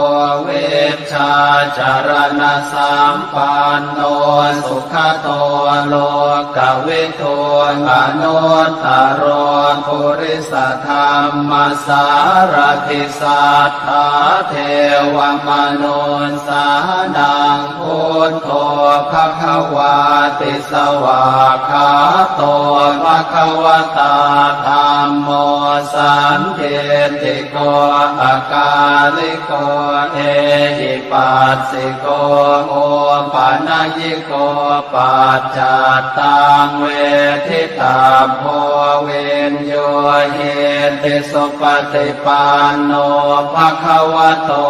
vijjācaraṇasampanno sugato lokavidū anuttaro purisadammasārathi satthā devamanussānaṃ buddho bhagavāti. Svākkhāto bhagavatā dhammo sandiṭṭhiko akāliko ehipassiko opanayiko paccattaṃ veditabbo viññūhīti. Supaṭipanno bhagavato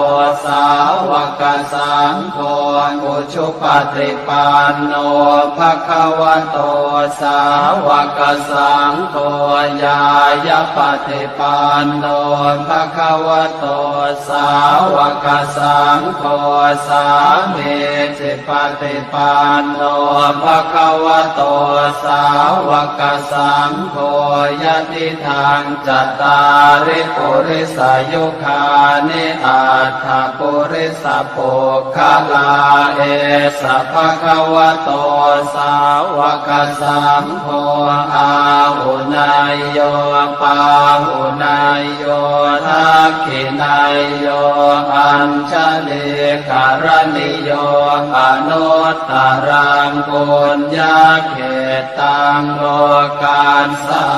sāvakasaṅgho, ujupaṭipanno bhagavato sāvakasaṅgho, ñāyapaṭipanno bhagavato sāvakasaṅgho, sāmīcipaṭipanno bhagavato sāvakasaṅgho, yadidaṃ cattāri purisayugāni aṭṭha purisapuggalā, esa bhagavato sāvakasaṅgho, āhuneyyo pāhuneyyo dakkhiṇeyyo añjalikaraṇīyo anuttaraṃ puññakkhettaṃ lokassāti.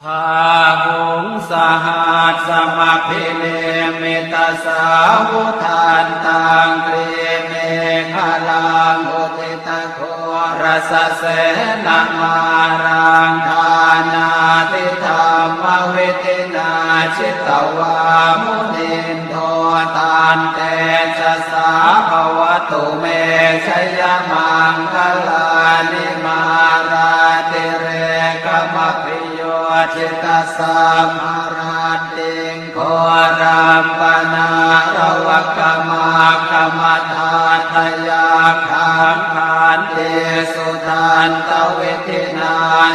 Bāhuṃ sahassamabhinimmitasāvudhantaṃ grīmekhalaṃ udita ghorasasenamāraṃ dānādidhammavidhinā jitavā munindo tantejasā bhavatu me jayamaṅgalāni. Mārātirekamabhiyujjhitasabbarattiṃ ghorampanāḷavakamakkhamathaddhayakkhaṃ khantīsudantavidhinā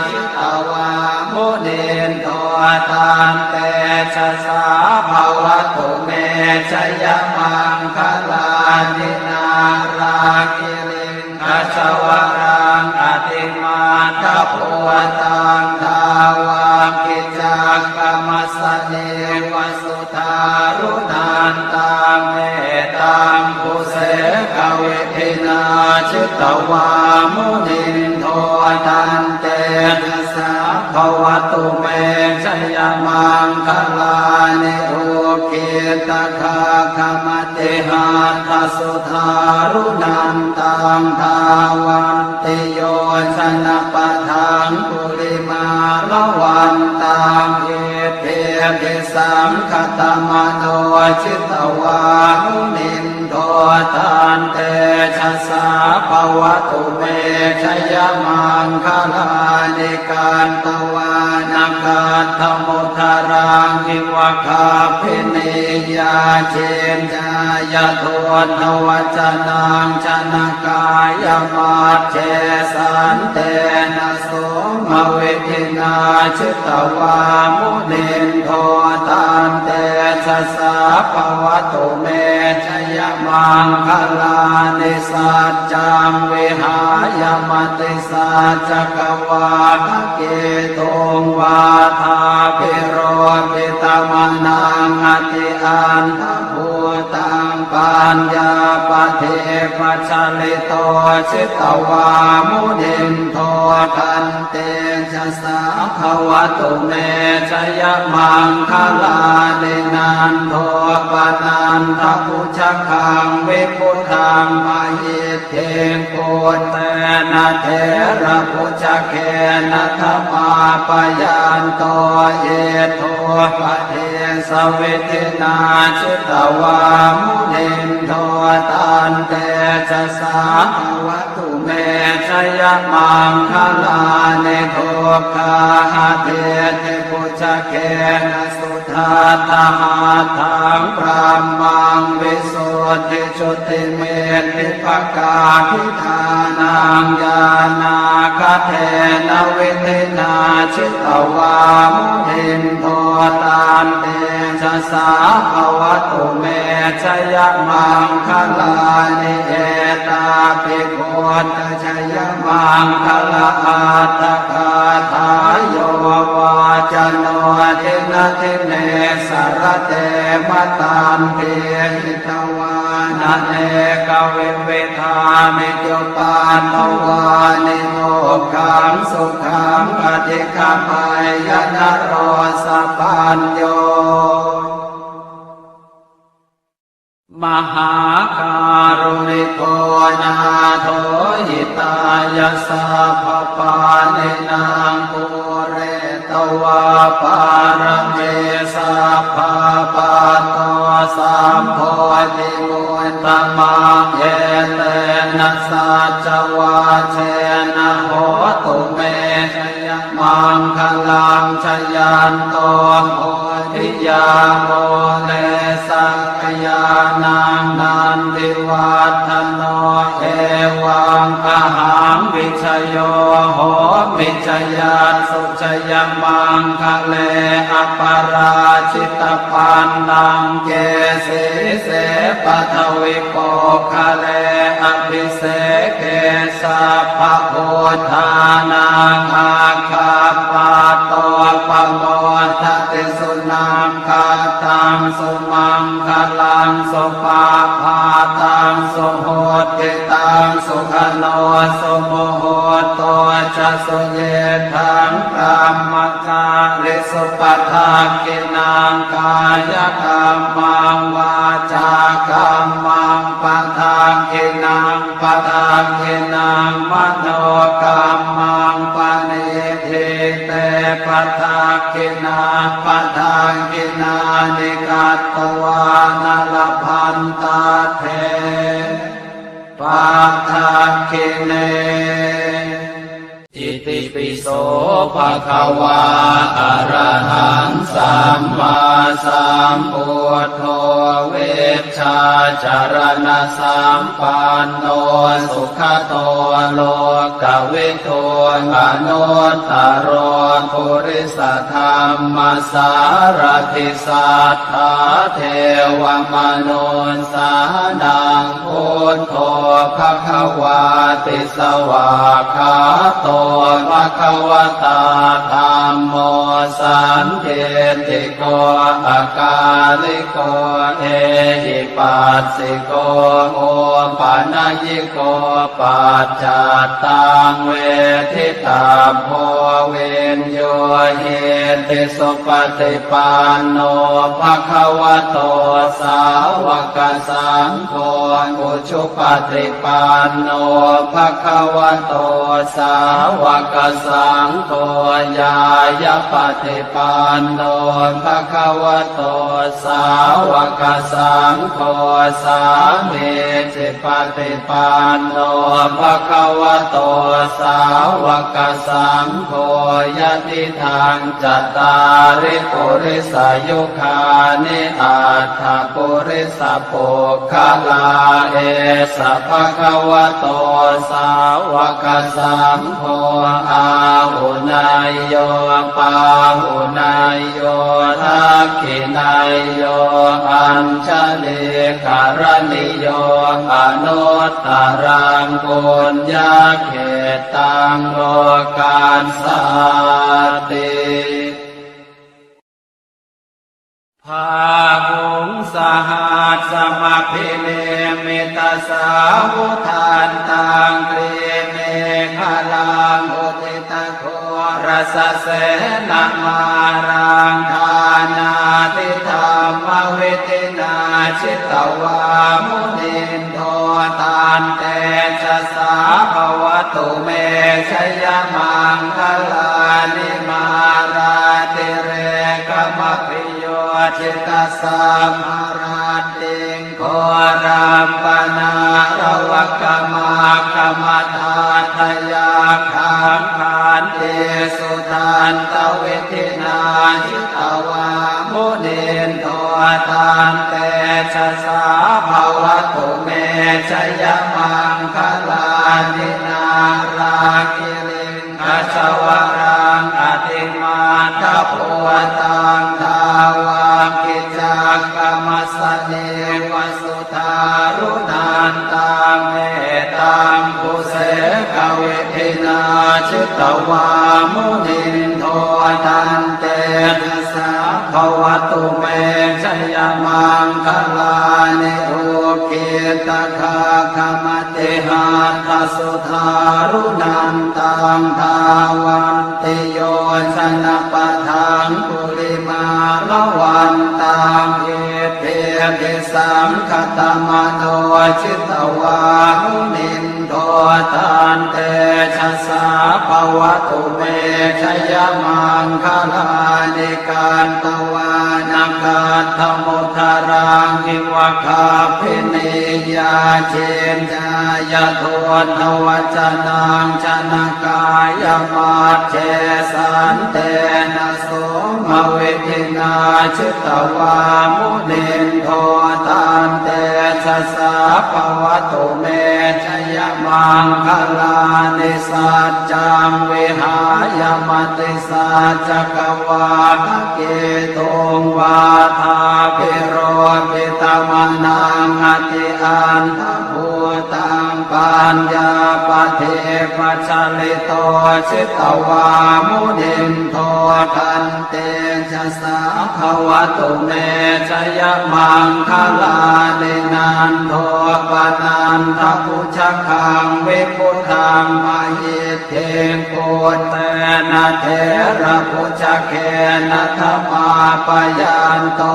jitavā munindo tantejasā bhavatu me jayamaṅgalāni. Nāḷāgiriṃ gajavaraṃ atimattabhūtaṃ dāvaggicakkamasanīva sudāruṇantaṃ mettambusekavidhinā jitavā munindo tantejasā bhavatu me jayamaṅgalāni. Ukkhittakhaggamatihatthasudāruṇantaṃ dhāvantiyojanapathaṅgulimālavantaṃ iddhībhisaṅkhatamano jitavā munindo tantejasā bhavatu me jayamaṅgalāni. Katvāna kaṭṭhamudaraṃ iva gabbhinīyā ciñcāya duṭṭhavacanaṃ janakāyamajjhe santena somavidhinā jitavā munindo tantejasā bhavatu me jayamaṅgalāni. Saccaṃ vihāya matisaccakavādaketuṃ vādābhiropitamanaṃ atiandhabhūtaṃ paññāpadīpajalito jitavā munindo tantejasā bhavatu me jayamaṅgalāni. Nandopanandabhujagaṃ vibudhaṃ mahiddhiṃ puttena therabhujagena damāpayanto iddhūpadesavidhinā jitavā munindo tantejasā bhavatu me jayamaṅgalāni. Duggāhadiṭṭhibhujagena sudaṭṭhahatthaṃ brahmaṃ visuddhijutimiddhibakābhidhānaṃ ñāṇāgadena vidhinā jitavā munindo tantejasā bhavatu me jayamaṅgalāni. Etāpi buddhajayamaṅgalaaṭṭhagāthā yo vācano dinadine sarate matandī hitvā anekavividhāni cupaddavāni, dukkhaṃ sukhaṃ adhigameyya naro sapañño. Mahākāruṇiko nātho, hitāya sabbapāṇinaṃ, pūretvā pāramī sabbā, patto sambodhimuttamaṃ, etena saccavajjena, hotu me jayamaṅgalaṃ. Jayanto bodhiyā mūle, sakyānaṃ nandivaḍḍhano, evaṃ ahaṃ vijayo homi, jayassu jayamaṅgale, aparājitapallaṅke, sīse paṭhavipokkhare, abhiseke sabbabuddhānaṃ, aggappatto pamodati. Sunakkhattaṃ sumaṅgalaṃ, supabhātaṃ suhuṭṭhitaṃ, sukhaṇo sumuhutto ca, suyiṭṭhaṃ brahmacārisu. Padakkhiṇaṃ kāyakammaṃ, vācākammaṃ padakkhiṇaṃ, padakkhiṇaṃ manokammaṃ, paṇidhī te padakkhiṇā, padakkhiṇāni katvāna, labhantatthe padakkhiṇe. Itipi so bhagavā arahaṃ sammāsambuddho, vijjācaraṇasampanno sugato lokavidū, anuttaro purisadammasārathi satthā devamanussānaṃ buddho bhagavāti. Svākkhāto bhagavatā dhammo sandiṭṭhiko akāliko ehipassiko opanayiko paccattaṃ veditabbo viññūhīti. Supaṭipanno bhagavato sāvakasaṅgho, ujupaṭipanno bhagavato sāvakasaṅgho, ñāyapaṭipanno bhagavato sāvakasaṅgho, sāmīcipaṭipanno bhagavato sāvakasaṅgho, yadidaṃ cattāri purisayugāni aṭṭha purisapuggalā, esa bhagavato sāvakasaṅgho, āhuneyyo pāhuneyyo dakkhiṇeyyo añjalikaraṇīyo, anuttaraṃ puññakkhettaṃ lokassāti. Bāhuṃ sahassamabhinimmitasāvudhantaṃ, grīmekhalaṃ uditaghorasasenamāraṃ, dānādidhammavidhinā jitavā munindo, tantejasā bhavatu me jayamaṅgalāni. Mārātirekamabhiyujjhitasabbarattiṃ, ghorampanāḷavakamakkhamathaddhayakkhaṃ, khantīsudantavidhinā jitavā munindo, tantejasā bhavatu me jayamaṅgalāni. Nāḷāgiriṃ gajavaraṃ atimattabhūtaṃ, dāvaggicakkamasanīva sudāruṇantaṃ, mettambusekavidhinā jitavā munindo, tantejasā bhavatu me jayamaṅgalāni. Ukkhī Kaṭṭhakāyamajjhapatthaṃ vippasannaṃ vippasannaṃ vippasannaṃ vippasannaṃ vippasannaṃ, etadaggaṃ khamatihātha sudāruṇantaṃ dhāvantiyojanapathaṅgulimālavantaṃ iddhībhisaṅkhatamano jitavā munindo tantejasā bhavatu me jayamaṅgalāni. Katvāna kaṭṭhamudaraṃ iva gabbhinīyā ciñcāya duṭṭhavacanaṃ janakāyamajjhe santena somavidhinā jitavā munindo tantejasā bhavatu me jayamaṅgalāni. Saccaṃ vihāya matisaccakavādaketuṃ vādābhiropitamanaṃ atiandhabhūtaṃ paññāpadīpajalito jitavā munindo tantejasā bhavatu me jayamaṅgalāni. Nandopanandabhujagaṃ vibudhaṃ mahiddhiṃ puttena therabhujagena damāpayanto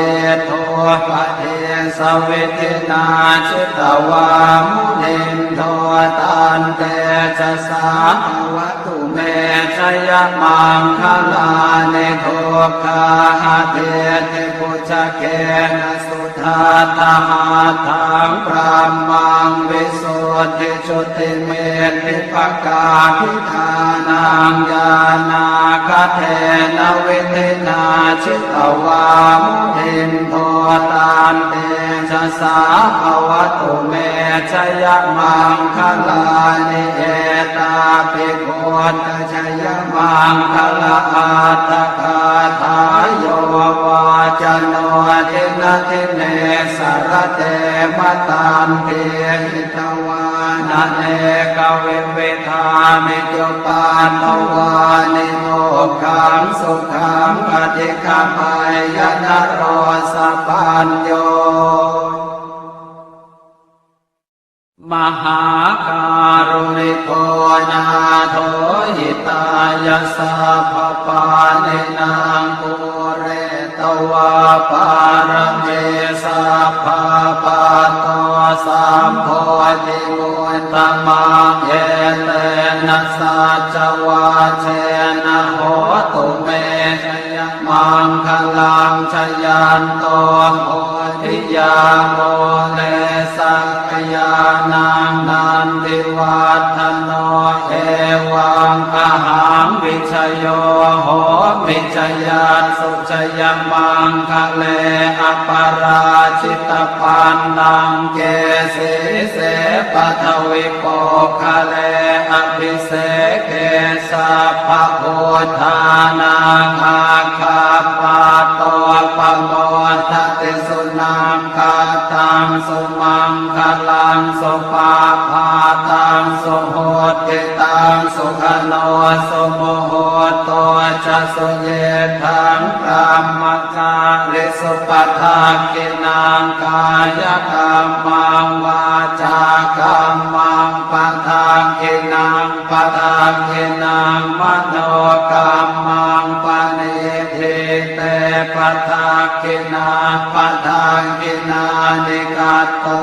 iddhūpadesavidhinā jitavā munindo tantejasā bhavatu me jayamaṅgalāni. Duggāhadiṭṭhibhujagena sudaṭṭhahatthaṃ brahmaṃ visuddhijutimiddhibakābhidhānaṃ ñāṇāgadena vidhinā jitavā munindo tantejasā bhavatu me jayamaṅgalāni. Etāpi buddhajayamaṅgalaaṭṭhagāthā yo vācano dinadine sarate matandī hitvānanekavividhāni cupaddavāni mokkhaṃ sukhaṃ adhigameyya naro sapañño. Mahākāruṇiko nātho hitāya sabbapāṇinaṃ pūretvā pāramī sabbā patto sambodhimuttamaṃ etena saccavajjena hotu me jayamaṅgalaṃ. Jayanto bodhiyā mūle sakyānaṃ nandivaḍḍhano evaṃ ahaṃ vijayo homi jayassu jayamaṅgale aparājitapallaṅke sīse paṭhavipokkhare abhiseke sabbabuddhānaṃ aggappatto pamodati. Sunakkhattaṃ sumaṅgalaṃ supabhātaṃ suhuṭṭhitaṃ sukhaṇo sumuhutto ca suyiṭṭhaṃ brahmacārisu padakkhiṇaṃ kāyakammaṃ vācākammaṃ padakkhiṇaṃ padakkhiṇaṃ manokammaṃ paṇidhī te padakkhiṇā padakkhiṇāni kato